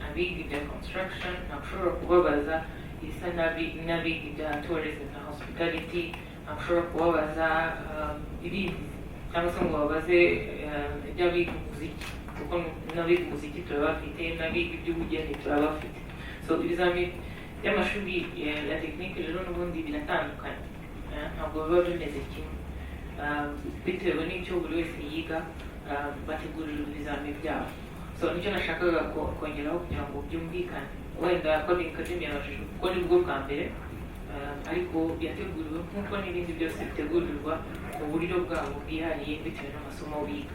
Abiga ibya construction ntabwo ushobora kubabaza ibisa n'abiga ibya tourism na hospitality, ntabwo ushobora kubabaza ibindi cyangwa se ngo babaze iby'abiga umuziki, kuko n'abiga umuziki turabafite, n'abiga iby'ubugeni turabafite. So ibizami by'amashuri ya tekinike rero n'ubundi biratandukanye. Ntabwo biba bimeze kimwe. Bitewe n'icyo buri wese yiga, bategurirwa ibizami byabo. So nicyo nashakaga kongeraho kugira ngo byumvikane. Wenda Coding Academy yabashije kuko nibwo bwa mbere, ariko yateguriwe nk'uko n'ibindi byose bitegurirwa mu buryo bwabo bwihariye bitewe n'amasomo biga.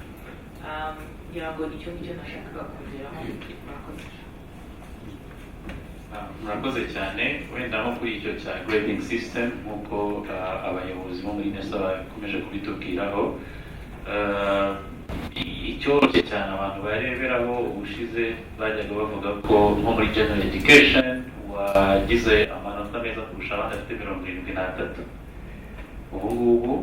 Ngira ngo nicyo ngicyo nashakaga kongeraho. Murakoze. Murakoze cyane. Wenda nko kuri icyo cya grading system, nk'uko abayobozi bo muri NESA bakomeje kubitubwiraho, icyo Icyoroshye cyane abantu bareberaho, ubushize bajyaga bavuga ko nko muri general education wagize amanota meza kurusha abandi afite 73. Ubu ngubu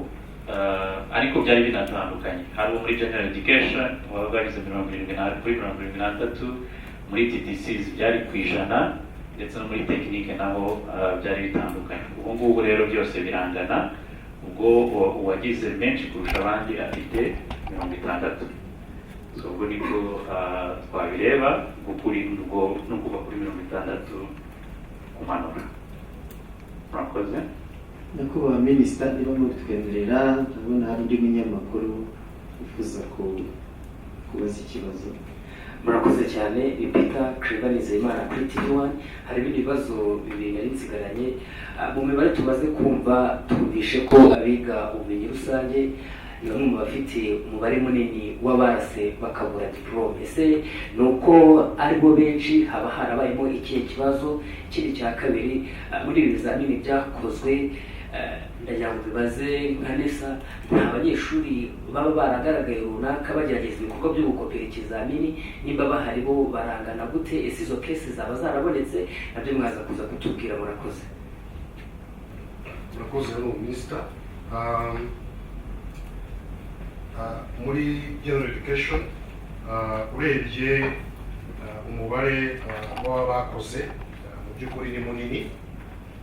ariko byari binatandukanye, hari uwo muri general education wabaga wagize 70 kuri 73, muri TTCs byari ku 100, ndetse no muri tekinike naho byari bitandukanye. Ubu ngubu rero byose birangana, ubwo uwagize menshi kurusha abandi afite 60. So ubwo niko twabireba, kuri ubwo no kuva kuri 60 kumanura. Murakoze. Nyakubahwa Minisita, niba mubitwemerera, ndabona hari undi munyamakuru wifuza kubaza ikibazo. Murakoze cyane. Ni Peter Clever Nizeyimana kuri TV One. Hari ibindi bibazo bibiri nari nsigaranye. Mu mibare tumaze kumva, twumvishe ko abiga ubumenyi rusange ni bamwe mu bafite umubare munini w'abarase bakabura diporome. Ese ni uko ari bo benshi, haba harabayemo ikihe kibazo? Ikindi cya kabiri, muri ibi bizamini byakozwe, ndagira ngo bibaze nka NESA, nta banyeshuri baba baragaragaye runaka bagerageza ibikorwa byo gukopera ikizamini? Nimba bahari, bo barangana gute? Ese izo case zaba zarabonetse? Nabyo mwaza kuza kutubwira. Murakoze. Murakoze hano, Minisita. Muri general education, urebye umubare w'ababa bakoze, mu by'ukuri ni munini,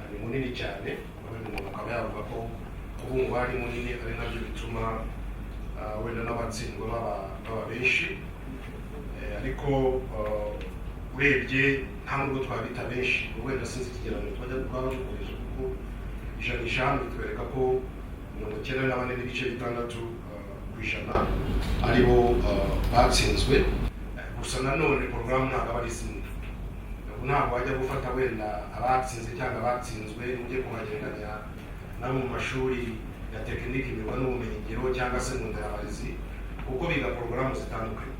ni munini cyane. Wenda umuntu akaba yavuga ko kuba umubare ari munini ari nabyo bituma wenda n'abatsindwa baba benshi. Ariko urebye nta nubwo twabita benshi, wenda sinzi ikigereranyo twajya twaba dukoresha, kuko ijanisha hano bitwereka ko 94.6% aribo batsinzwe. Gusa nanone porogaramu ntabwo aba ari zimwe. Ubu ntabwo wajya gufata wenda abatsinze cyangwa abatsinzwe ujye kubagereranya n'abo mu mashuri ya tekiniki, imyuga n'ubumenyingiro cyangwa se mu nderabarezi, kuko biga porogaramu zitandukanye.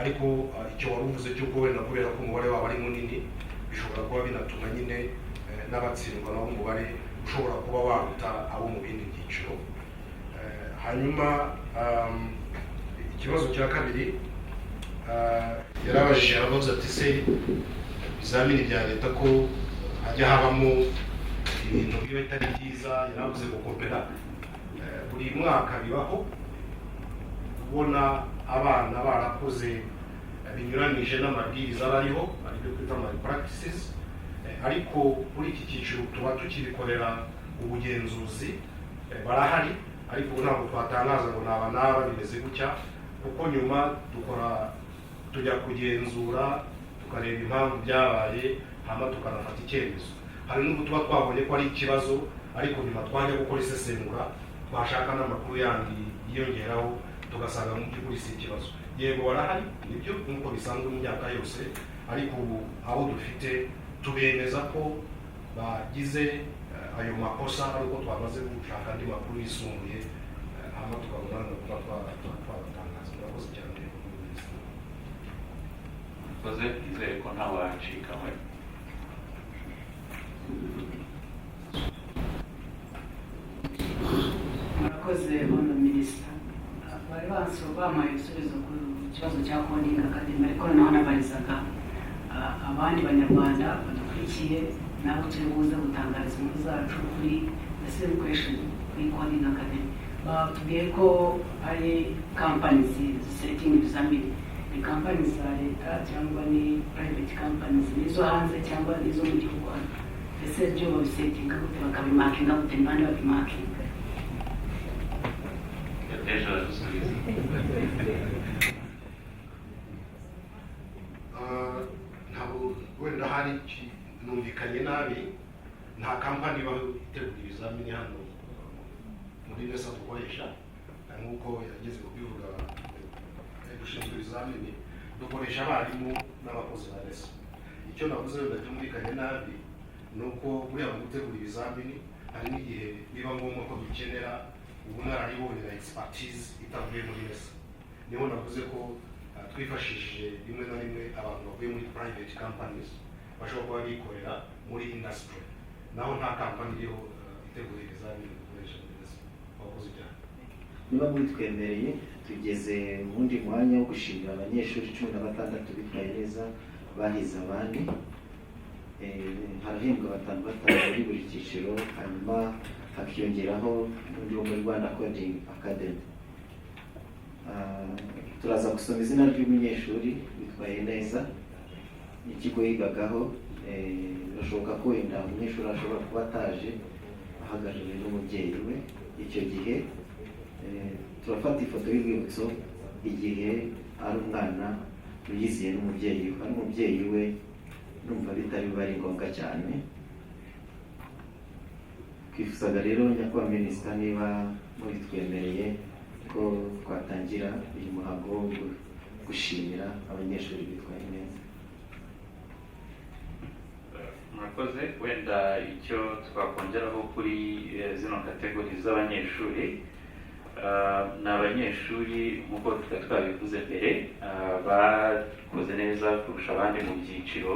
Ariko icyo wari uvuze cy'uko wenda kubera ko umubare wabo ari munini bishobora kuba binatuma nyine n'abatsindwa nabo umubare ushobora kuba waruta abo mu bindi byiciro. Hanyuma ikibazo cya kabiri, yarabajije, arabaza ati: "Se ibizamini bya leta ko hajya habamo ibintu biba bitari byiza?" Yaravuze gukopera. Buri mwaka bibaho kubona abana barakoze binyuranyije n'amabwiriza aba ariho, aribyo twita malpractices. Ariko kuri iki cyiciro tuba tukibikorera ubugenzuzi. Barahari, ariko ubu ntabwo twatangaza ngo naba naba bimeze gutya, kuko nyuma dukora, tujya kugenzura, tukareba impamvu byabaye, hanyuma tukanafata icyemezo. Hari n'ubwo tuba twabonye ko ari ikibazo, ariko nyuma twajya gukora isesengura, twashaka n'amakuru yandi yiyongeraho, tugasanga mu by'ukuri si ikibazo. Yego barahari, nibyo, nk'uko bisanzwe mu myaka yose, ariko ubu abo dufite tubemeza ko bagize ayo makosa ari uko twamaze gushaka andi makuru yisumbuye, hanyuma tukabona no kuba twabatangaza. Murakoze cyane. Murakoze, nizere ko ntawacikawe. Murakoze, Honorable Minister. Bari banso bampaye ibisubizo ku kibazo cya Coding Academy, ariko noneho nabarizaga abandi banyarwanda badukurikiye nabo turi buze gutangariza inkuru zacu kuri the same question kuri Coding Academy. Batubwiye ko ari companies zisetting ibizamini. Ni companies za leta cyangwa ni private companies? Nizo hanze cyangwa nizo mu gihugu hano? Ese byo babisettinga gute, bakabimarkinga gute, ni bande babimarkinga? Ejo aradusubiza. Ntabwo wenda hari numvikanye nabi. Nta kampani ibaho itegura ibizamini hano muri NESA dukoresha. Nk'uko yageze kubivuga, dushinzwe ibizamini, dukoresha abarimu n'abakozi ba NESA. Icyo navuze wenda cyumvikanye nabi ni uko buriya mu gutegura ibizamini hari n'igihe biba ngombwa ko dukenera ubunararibonye na expertise itavuye muri NESA. Niho navuze ko twifashishije rimwe na rimwe abantu bavuye muri private companies bashobora kuba bikorera muri industry. Naho nta kampani iriho itegura ibizamini dukoresha muri NESA. Wakoze cyane. Niba mubitwemereye, tugeze mu wundi mwanya wo gushimira abanyeshuri 16 bitwaye neza, bahize abandi. Harahembwa batanu batanu muri buri cyiciro, hanyuma hakiyongeraho n'undi wo muri Rwanda Coding Academy. Turaza gusoma izina ry'umunyeshuri witwaye neza n'ikigo yigagaho. Birashoboka ko wenda umunyeshuri ashobora kuba ataje ahagarariwe n'umubyeyi we. Icyo gihe turafata ifoto y'urwibutso igihe ari umwana wiyiziye n'umubyeyi we. Ari umubyeyi we, numva bitari biba ari ngombwa cyane. Twifuzaga rero, nyakubahwa minisita, niba mubitwemereye, ko twatangira uyu muhango wo gushimira abanyeshuri bitwaye neza. Murakoze. Wenda icyo twakongeraho kuri zino category z'abanyeshuri, ni abanyeshuri, nk'uko twari twabivuze mbere, bakoze neza kurusha abandi mu byiciro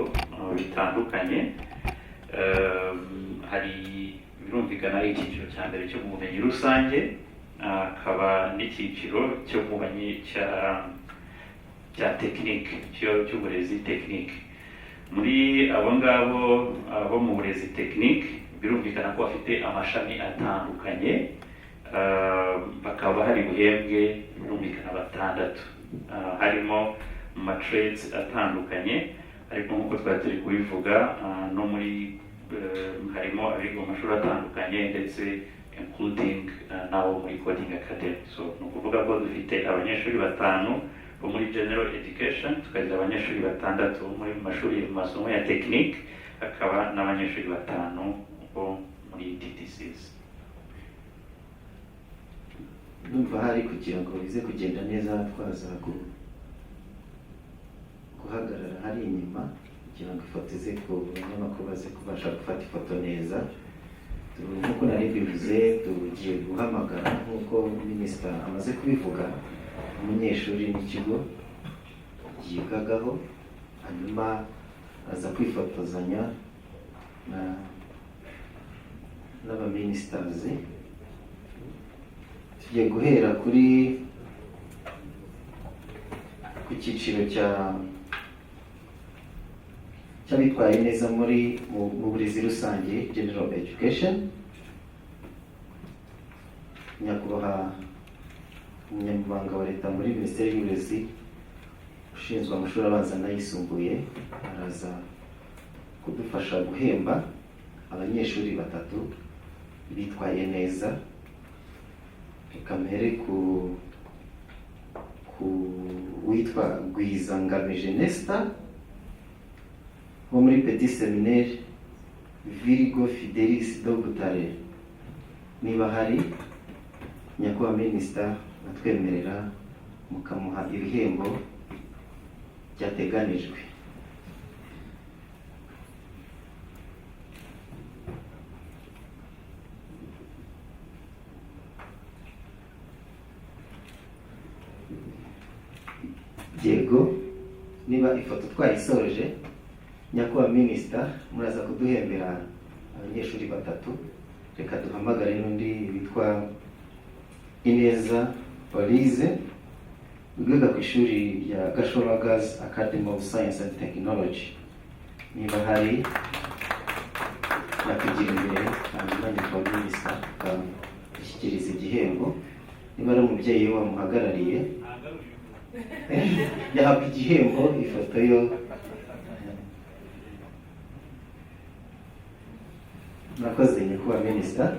bitandukanye. Hari birumvikana icyiciro cya mbere cyo mu bumenyi rusange, hakaba n'icyiciro cyo mu bumenyi cya tekinike, cy'uburezi tekinike. Muri abo ngabo bo mu burezi tekinike, birumvikana ko bafite amashami atandukanye, bakaba hari buhembwe birumvikana batandatu, harimo mu ma trades atandukanye, ariko nk'uko twari turi kubivuga, no muri harimo abiga mu mashuri atandukanye, ndetse including n'abo muri Coding Academy. So ni ukuvuga ko dufite abanyeshuri batanu bo muri general education, tukagira abanyeshuri batandatu bo muri mashuri mu masomo ya technique, hakaba n'abanyeshuri batanu bo muri TTCs. Ndumva hari kugira ngo bize kugenda neza, twaza guhagarara hari inyuma kugira ngo ifoto ize ku banyamakuru baze kubasha gufata ifoto neza. Nk'uko nari mbivuze, tugiye guhamagara, nk'uko minisita amaze kubivuga, umunyeshuri n'ikigo yigagaho, hanyuma aza kwifotozanya n'abaministers. Tugiye guhera ku cyiciro cy'abitwaye neza mu burezi rusange, general education. Nyakubahwa umunyamabanga wa leta muri Minisiteri y'Uburezi ushinzwe amashuri abanza n'ayisumbuye araza kudufasha guhemba abanyeshuri batatu bitwaye neza. Reka mpere ku witwa Rwizangamije Nesta wo muri Petit Seminaire Virgo Fidelis de Butare. Niba hari, nyakubahwa minisita, atwemerera mukamuha ibihembo byateganijwe. Yego, niba ifoto twayisoje, nyakubahwa minisita, muraza kuduhembera abanyeshuri batatu. Reka duhamagare n'undi witwa Ineza Olize, wigaga ku ishuri rya Gashora Girls Academy of Science and Technology. Niba hari, yakugira imbere, hanyuma nyakubahwa minisita akamushyikiriza igihembo. Niba ari umubyeyi we wamuhagarariye, yahabwa igihembo. Ifoto yo murakoze, nyakubahwa minisita.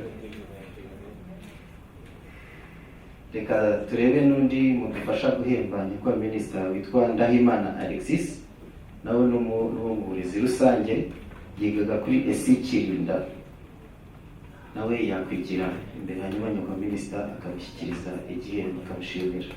Reka turebe n'undi mudufasha guhemba, nyakubahwa minisita, witwa Ndahimana Alexis, nawe ni uwo mu burezi rusange, yigaga kuri ESI Kirinda. Nawe yakwigira imbere, hanyuma nyakubahwa minisita akamushyikiriza igihembo, akamushimira.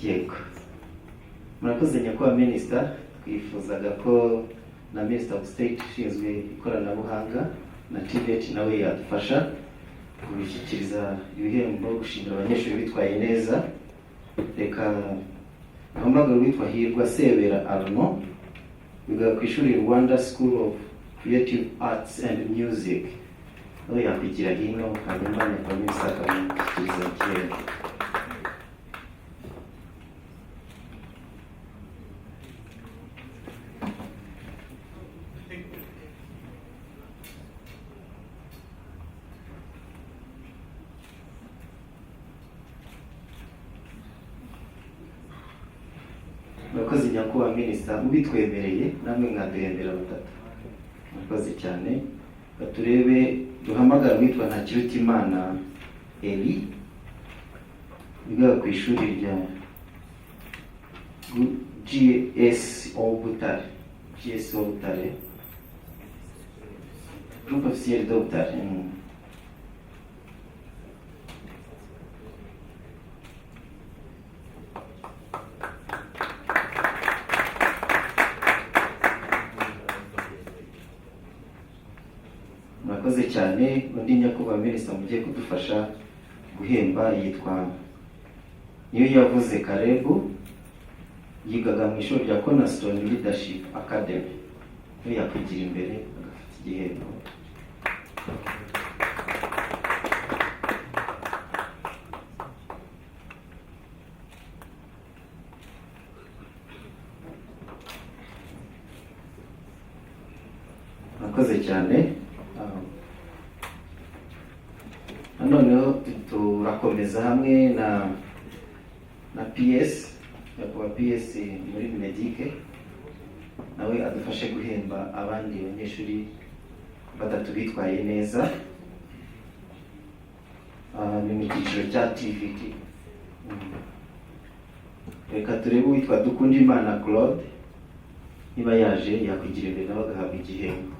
Yego, murakoze, nyakubahwa minisita. Twifuzaga ko na Minister of State ushinzwe ikoranabuhanga na TVET nawe yadufasha kubishyikiriza ibihembo, gushimira abanyeshuri bitwaye neza. Reka duhamagare uwitwa Hirwa Sebera Arno, wiga ku ishuri Rwanda School of Creative Arts and Music. Nawe yakwigira hino, hanyuma nyakubahwa minisita akamushyikiriza igihembo. Murakoze, nyakubahwa minisita. Mubitwemereye namwe mwaduhembera batatu. Murakoze cyane. Baturebe, duhamagara uwitwa Ntakirutimana Eli, wiga ku ishuri rya GSO Butare, GSO Butare, Groupe Officiel de Butare. Murakoze cyane. Undi nyakubahwa minisita mugiye kudufasha guhemba yitwa Niyo Yavuze Karebu, yigaga mu ishuri rya Cornerstone Leadership Academy. Niyo yakwigira imbere agafata igihembo. Murakoze cyane. Noneho turakomeza hamwe na PS, nyakubahwa PS muri MINEDUC, nawe adufashe guhemba abandi banyeshuri batatu bitwaye neza. Ni mu cyiciro cya TVT. Reka turebe uwitwa Dukundimana Claude, niba yaje yakwigira imbere nawe agahabwa igihembo.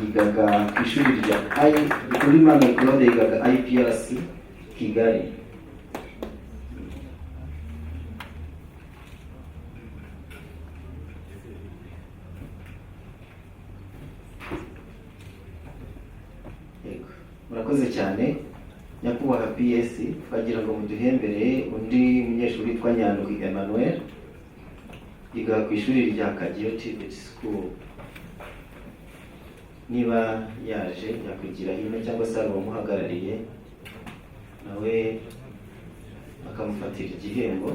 Yigaga ku ishuri rya I Dukundimana Claude yigaga IPRC Kigali. Yego, murakoze cyane nyakubahwa PS. Twagira ngo muduhembere undi munyeshuri witwa Nyandwi Emmanuel, yiga ku ishuri rya Kageyo TVET School. Niba yaje yakwigira hino, cyangwa se hari uwamuhagarariye nawe akamufatira igihembo.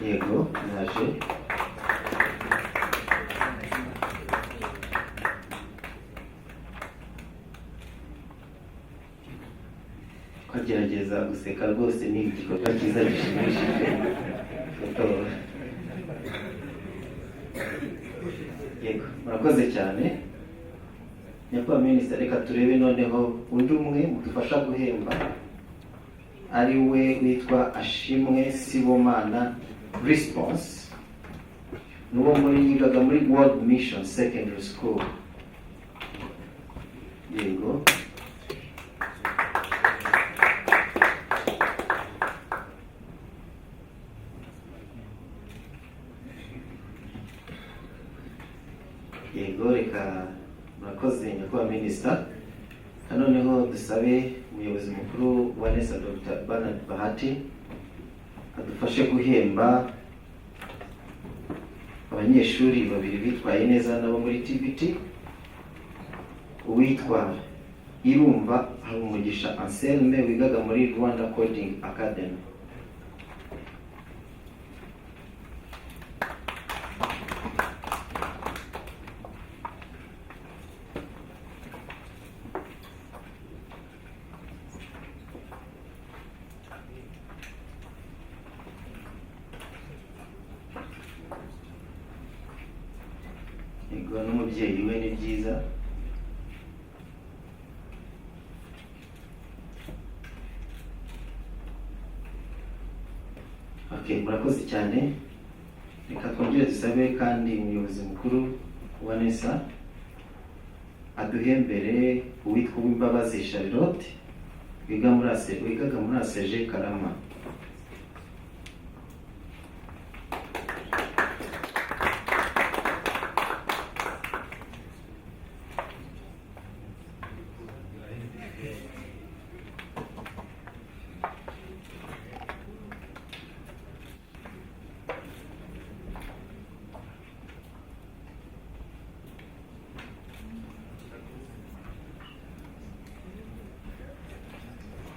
Yego, yaje. Kagerageza guseka rwose, ni igikorwa cyiza gishimishije. Foto. Yego, murakoze cyane nyakubahwa minisita. Reka turebe noneho undi umwe mudufasha guhemba, ari we witwa Ashimwe Sibomana Response, n'uwo muri yigaga muri World Mission Secondary School. Yego. Yego, reka, murakoze nyakubahwa minisita. Noneho dusabe umuyobozi mukuru wa NESA, Dr Bernard Bahati, adufashe guhemba abanyeshuri babiri bitwaye neza nabo muri TVT, uwitwa Irumva Habumugisha Anselme, wigaga muri Rwanda Coding Academy. Yego, n'umubyeyi we, ni byiza. Okay, murakoze cyane. Reka twongere dusabe kandi umuyobozi mukuru wa NESA aduhembere uwitwa Uwimbabazi Charlotte, wiga muri ASE, wigaga muri ASG Karama.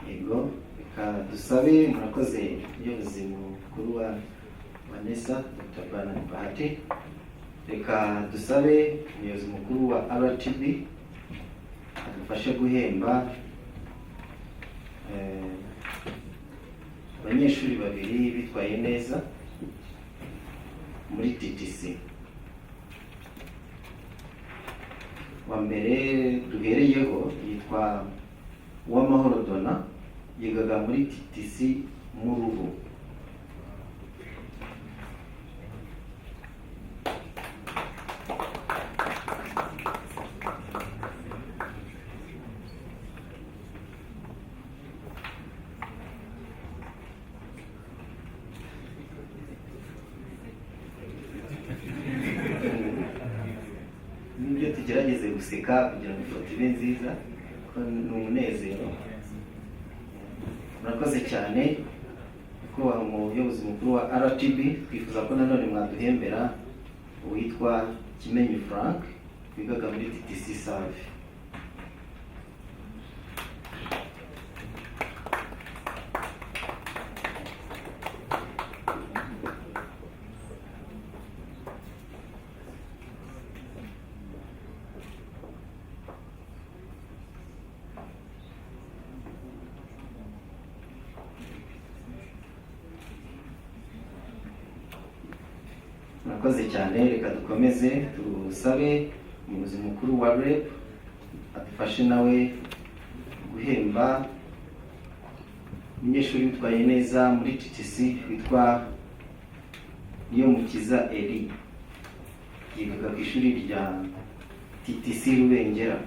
Yego, reka dusabe. Murakoze, umuyobozi mukuru wa NESA, Dr Bernard Bahati. Reka dusabe umuyobozi mukuru wa RTB adufashe guhemba abanyeshuri babiri bitwaye neza muri TTC. Wa mbere duhereyeho yitwa Uwamahoro Dona, yigaga muri TTC Muruhu. Nibyo, tugerageze guseka kugira ngo ifoto ibe nziza, kuko ni umunezero. Murakoze cyane, nyakubahwa umuyobozi mukuru wa RTB. Twifuza ko nanone mwaduhembera uwitwa Kimenyi Frank, wigaga muri TTC Save. Murakoze cyane. Reka dukomeze tusabe umuyobozi mukuru wa REB adufashe nawe guhemba umunyeshuri witwaye neza muri TTC witwa Niyomukiza Eli, yigaga ku ishuri rya TTC Rubengera.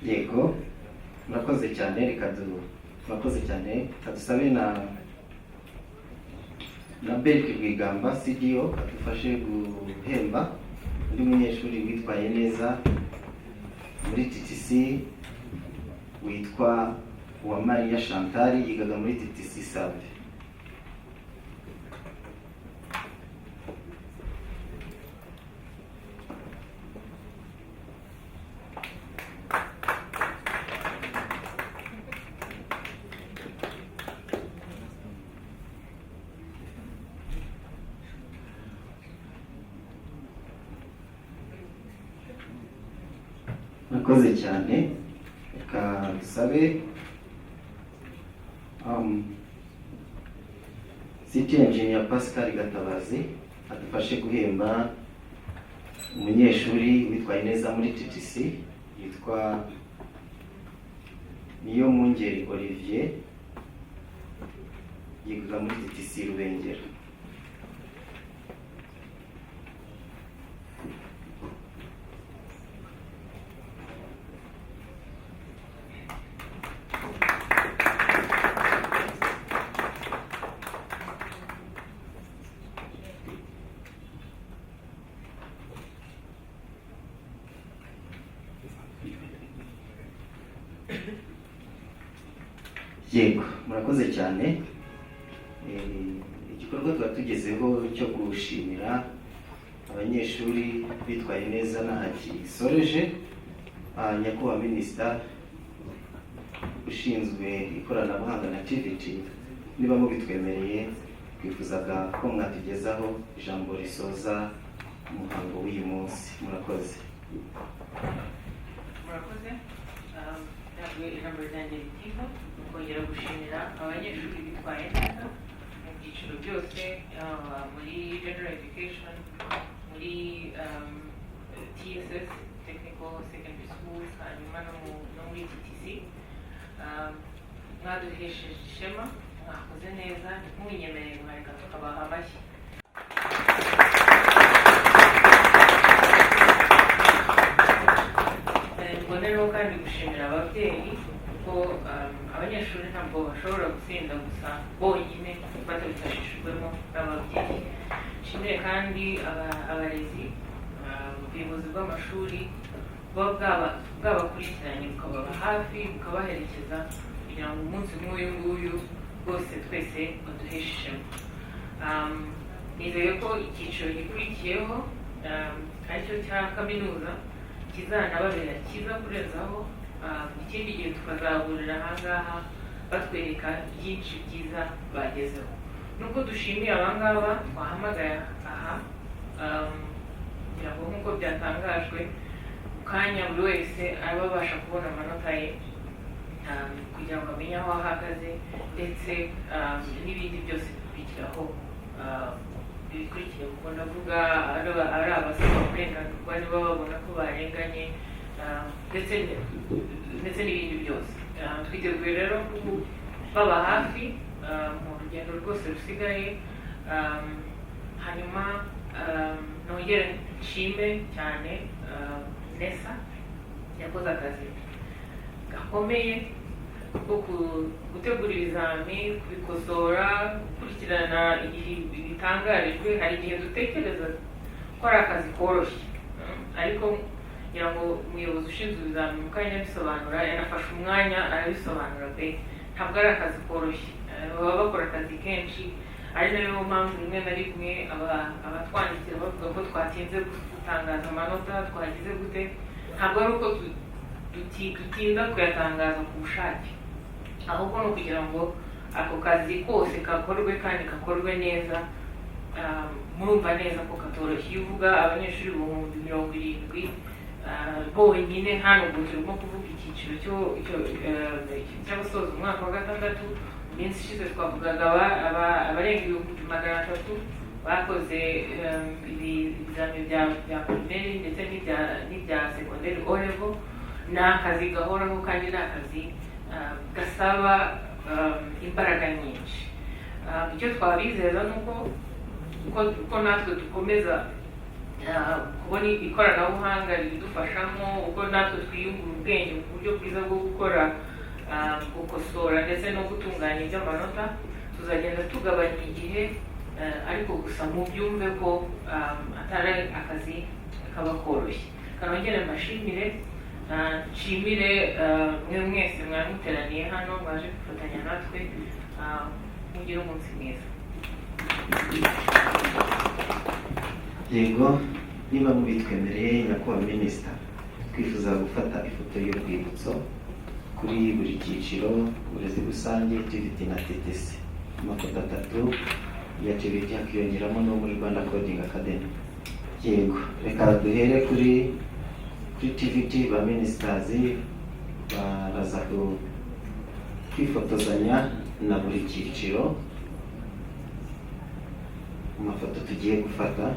Yego, murakoze cyane. Reka du murakoze cyane. Reka dusabe na Berk Rwigamba, CDO, adufashe guhemba undi munyeshuri witwaye neza muri TTC witwa Uwamariya Chantal, yigaga muri TTC Save. Murakoze cyane. Reka dusabe City Engineer Pascal Gatabazi adufashe guhemba umunyeshuri witwaye neza muri TTC yitwa Niyomungeri Olivier, yiga muri TTC Rubengera. Yego, murakoze cyane. Igikorwa tuba tugezeho cyo gushimira abanyeshuri bitwaye neza n'aha gisoreje. Nyakubahwa Minisita ushinzwe ikoranabuhanga na TVET, niba mubitwemereye, twifuzaga ko mwatugezaho ijambo risoza umuhango w'uyu munsi. Murakoze. Murakoze. Ntabwo ijambo ryanjye ritinda, ni ukongera gushimira abanyeshuri bitwaye neza mu byiciro byose, yaba muri general education, muri TSS, technical secondary schools, hanyuma no muri TTC. Mwaduhesheje ishema, mwakoze neza. Ntimwinyemereye, mwareka tukabaha amashyi. Mbonereho kandi gushimira ababyeyi, kuko abanyeshuri ntabwo bashobora gutsinda gusa bonyine batabifashijwemo n'ababyeyi. Nshimire kandi abarezi, ubuyobozi bw'amashuri. Buba bwabakurikiranye, bukababa hafi, bukabaherekeza kugira ngo umunsi nk'uyu nguyu rwose twese baduheshe ishema. Nizeye ko icyiciro gikurikiyeho, aricyo cya kaminuza, kizanababera cyiza kurenzaho. Ikindi gihe tukazahurira ahangaha batwereka byinshi byiza bagezeho. Nubwo dushimiye abangaba twahamagaye aha, kugira ngo nk'uko byatangajwe mu kanya buri wese abe abasha kubona amanota ye, kugira ngo amenye aho ahagaze, ndetse n'ibindi byose bikurikiraho, bikurikira, kuko ndavuga ari abasaba kurenganurwa niba babona ko barenganye, ndetse n'ibindi byose. Twiteguye rero kubaba hafi mu rugendo rwose rusigaye. Hanyuma nongere nshime cyane NESA yakoze akazi gakomeye ko gutegura ibizami, kubikosora, gukurikirana igihe bitangarijwe. Hari igihe dutekereza ko ari akazi koroshye, ariko ngira ngo umuyobozi ushinzwe ibizami mu kanya abisobanura, yanafashe umwanya arabisobanura pe, ntabwo ari akazi koroshye. Baba bakora akazi kenshi, ari nayo mpamvu rimwe na rimwe abatwandikira bavuga ko twatinze gutangaza amanota, twagize gute. Ntabwo ari uko dutinda kuyatangaza ku bushake, ahubwo ni ukugira ngo ako kazi kose kakorwe kandi kakorwe neza. Murumva neza ko katoroshye iyo uvuga abanyeshuri 70,000 bonyine hano. Ubwo turimo kuvuga icyiciro cy'abasoza umwaka wa gatandatu. Mu minsi ishize twavugaga abarenga 300,000 bakoze ibizami bya primaire ndetse n'ibya segonderi, O level. Ni akazi gahoraho kandi ni akazi gasaba imbaraga nyinshi. Icyo twabizeza ni uko natwe dukomeza kubona ikoranabuhanga ribidufashamo, uko natwe twiyungura ubwenge mu buryo bwiza bwo gukora, gukosora ndetse no gutunganya iby'amanota, tuzagenda tugabanya igihe, ariko gusa mubyumve ko atari akazi kaba koroshye. Kanongere mbashimire, nshimire mwe mwese mwari muteraniye hano mwaje kwifatanya natwe. Mugire umunsi mwiza. Yego, niba mubitwemereye, nyakubahwa minisita, twifuza gufata ifoto y'urwibutso kuri buri cyiciro: uburezi rusange, TVET na TTC. Amafoto atatu ya TVET, hakiyongeramo no muri Rwanda Coding Academy. Yego, reka duhere kuri TVET. Ba ministers baraza kwifotozanya na buri cyiciro mu mafoto tugiye gufata.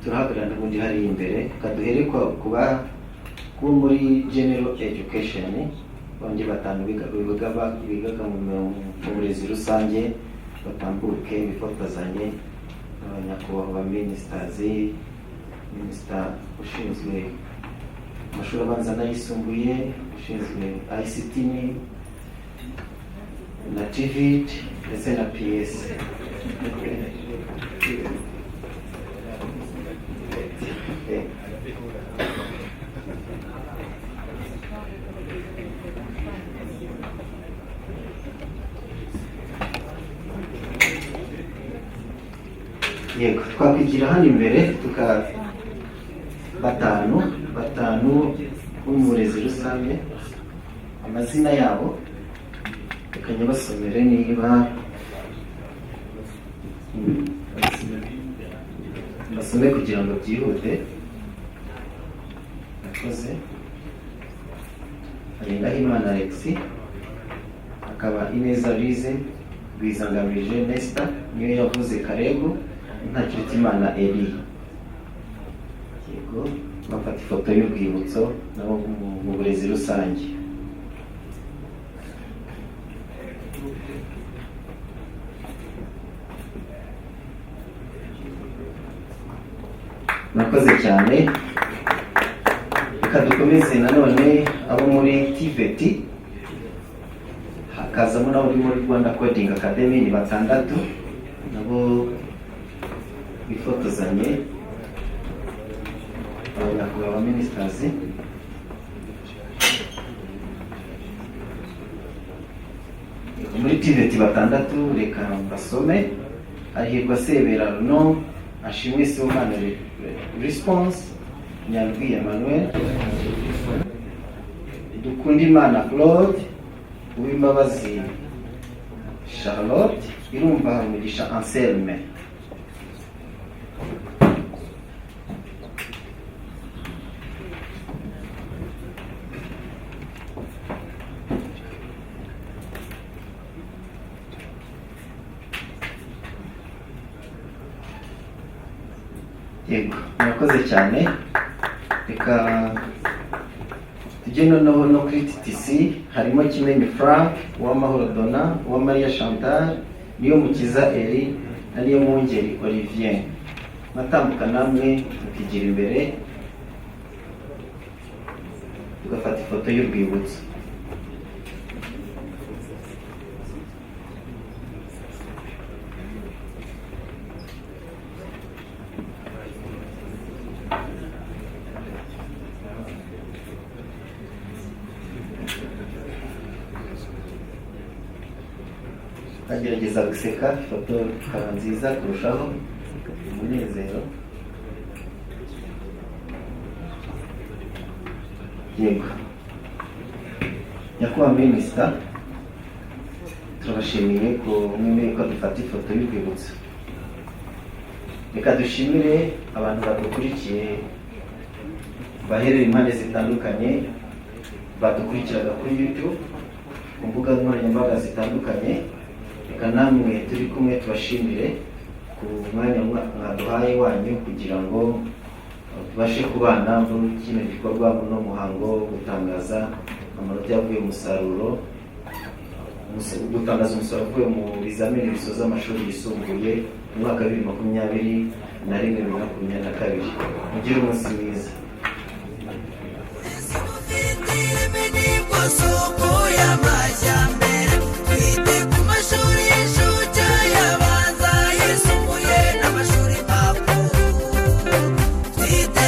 Turahagarara n'ubundi hariya imbere. Reka duhere kuba kuba muri general education, bandi batanu bigaga mu burezi rusange batambuke bifotozanye n'abanyakubahwa ba ministers, minisita ushinzwe amashuri abanza n'ayisumbuye, ushinzwe ICT na TVET ndetse na PS. Yego, twakwigira hano imbere tuka batanu batanu bo mu burezi rusange. Amazina yabo reka nyabasomere, niba basome kugira ngo byihute. Nakoze hari Ndahimana Alexis, akaba Ineza Lize, Rwizangamije Nesta, niyo yavuze Karego, Ntakirutimana Eli. Yego, bafata ifoto y'urwibutso nabo mu burezi rusange. Murakoze cyane. Reka dukomeze nanone abo muri TVET, hakazamo n'abo muri Rwanda Coding Academy. Ni batandatu, nabo bifotozanye. Nyakubahwa ministers, muri TVET batandatu, reka basome: Hahirwa Sebera no Ashimwe Sibomana Response, Nyandwi Emmanuel, Dukundimana Claude, Uwimbabazi Charlotte, Irumva Mugisha Anselme. Yego, murakoze cyane. Reka tujye noneho no kuri TTC. Harimo Kimenyi Frank, Uwamahoro Dona, Uwamariya Chantal, Niyomukiza Eri na Niyomwungeri Olivier. Mwatambuka namwe mukigira imbere, tugafata ifoto y'urwibutso. Bagerageza guseka, ifoto ikaba nziza kurushaho, umunezero. Yego, nyakubahwa minisita, turabashimiye ko mwemeye ko dufata ifoto y'urwibutso. Reka dushimire abantu badukurikiye baherereye impande zitandukanye, badukurikiraga kuri YouTube, ku mbuga nkoranyambaga zitandukanye. Reka namwe turi kumwe tubashimire ku mwanya mwaduhaye wanyu kugira ngo tubashe kubana muri kino gikorwa, muri uno muhango wo gutangaza amanota yavuye mu musaruro, gutangaza umusaruro uvuye mu bizamini bisoza amashuri yisumbuye mu mwaka wa 2021, 2022. Mugire umunsi mwiza. Soko y'amajyambere, twite ku mashuri y'incuke, abanza, yisumbuye n'amashuri makuru, twite.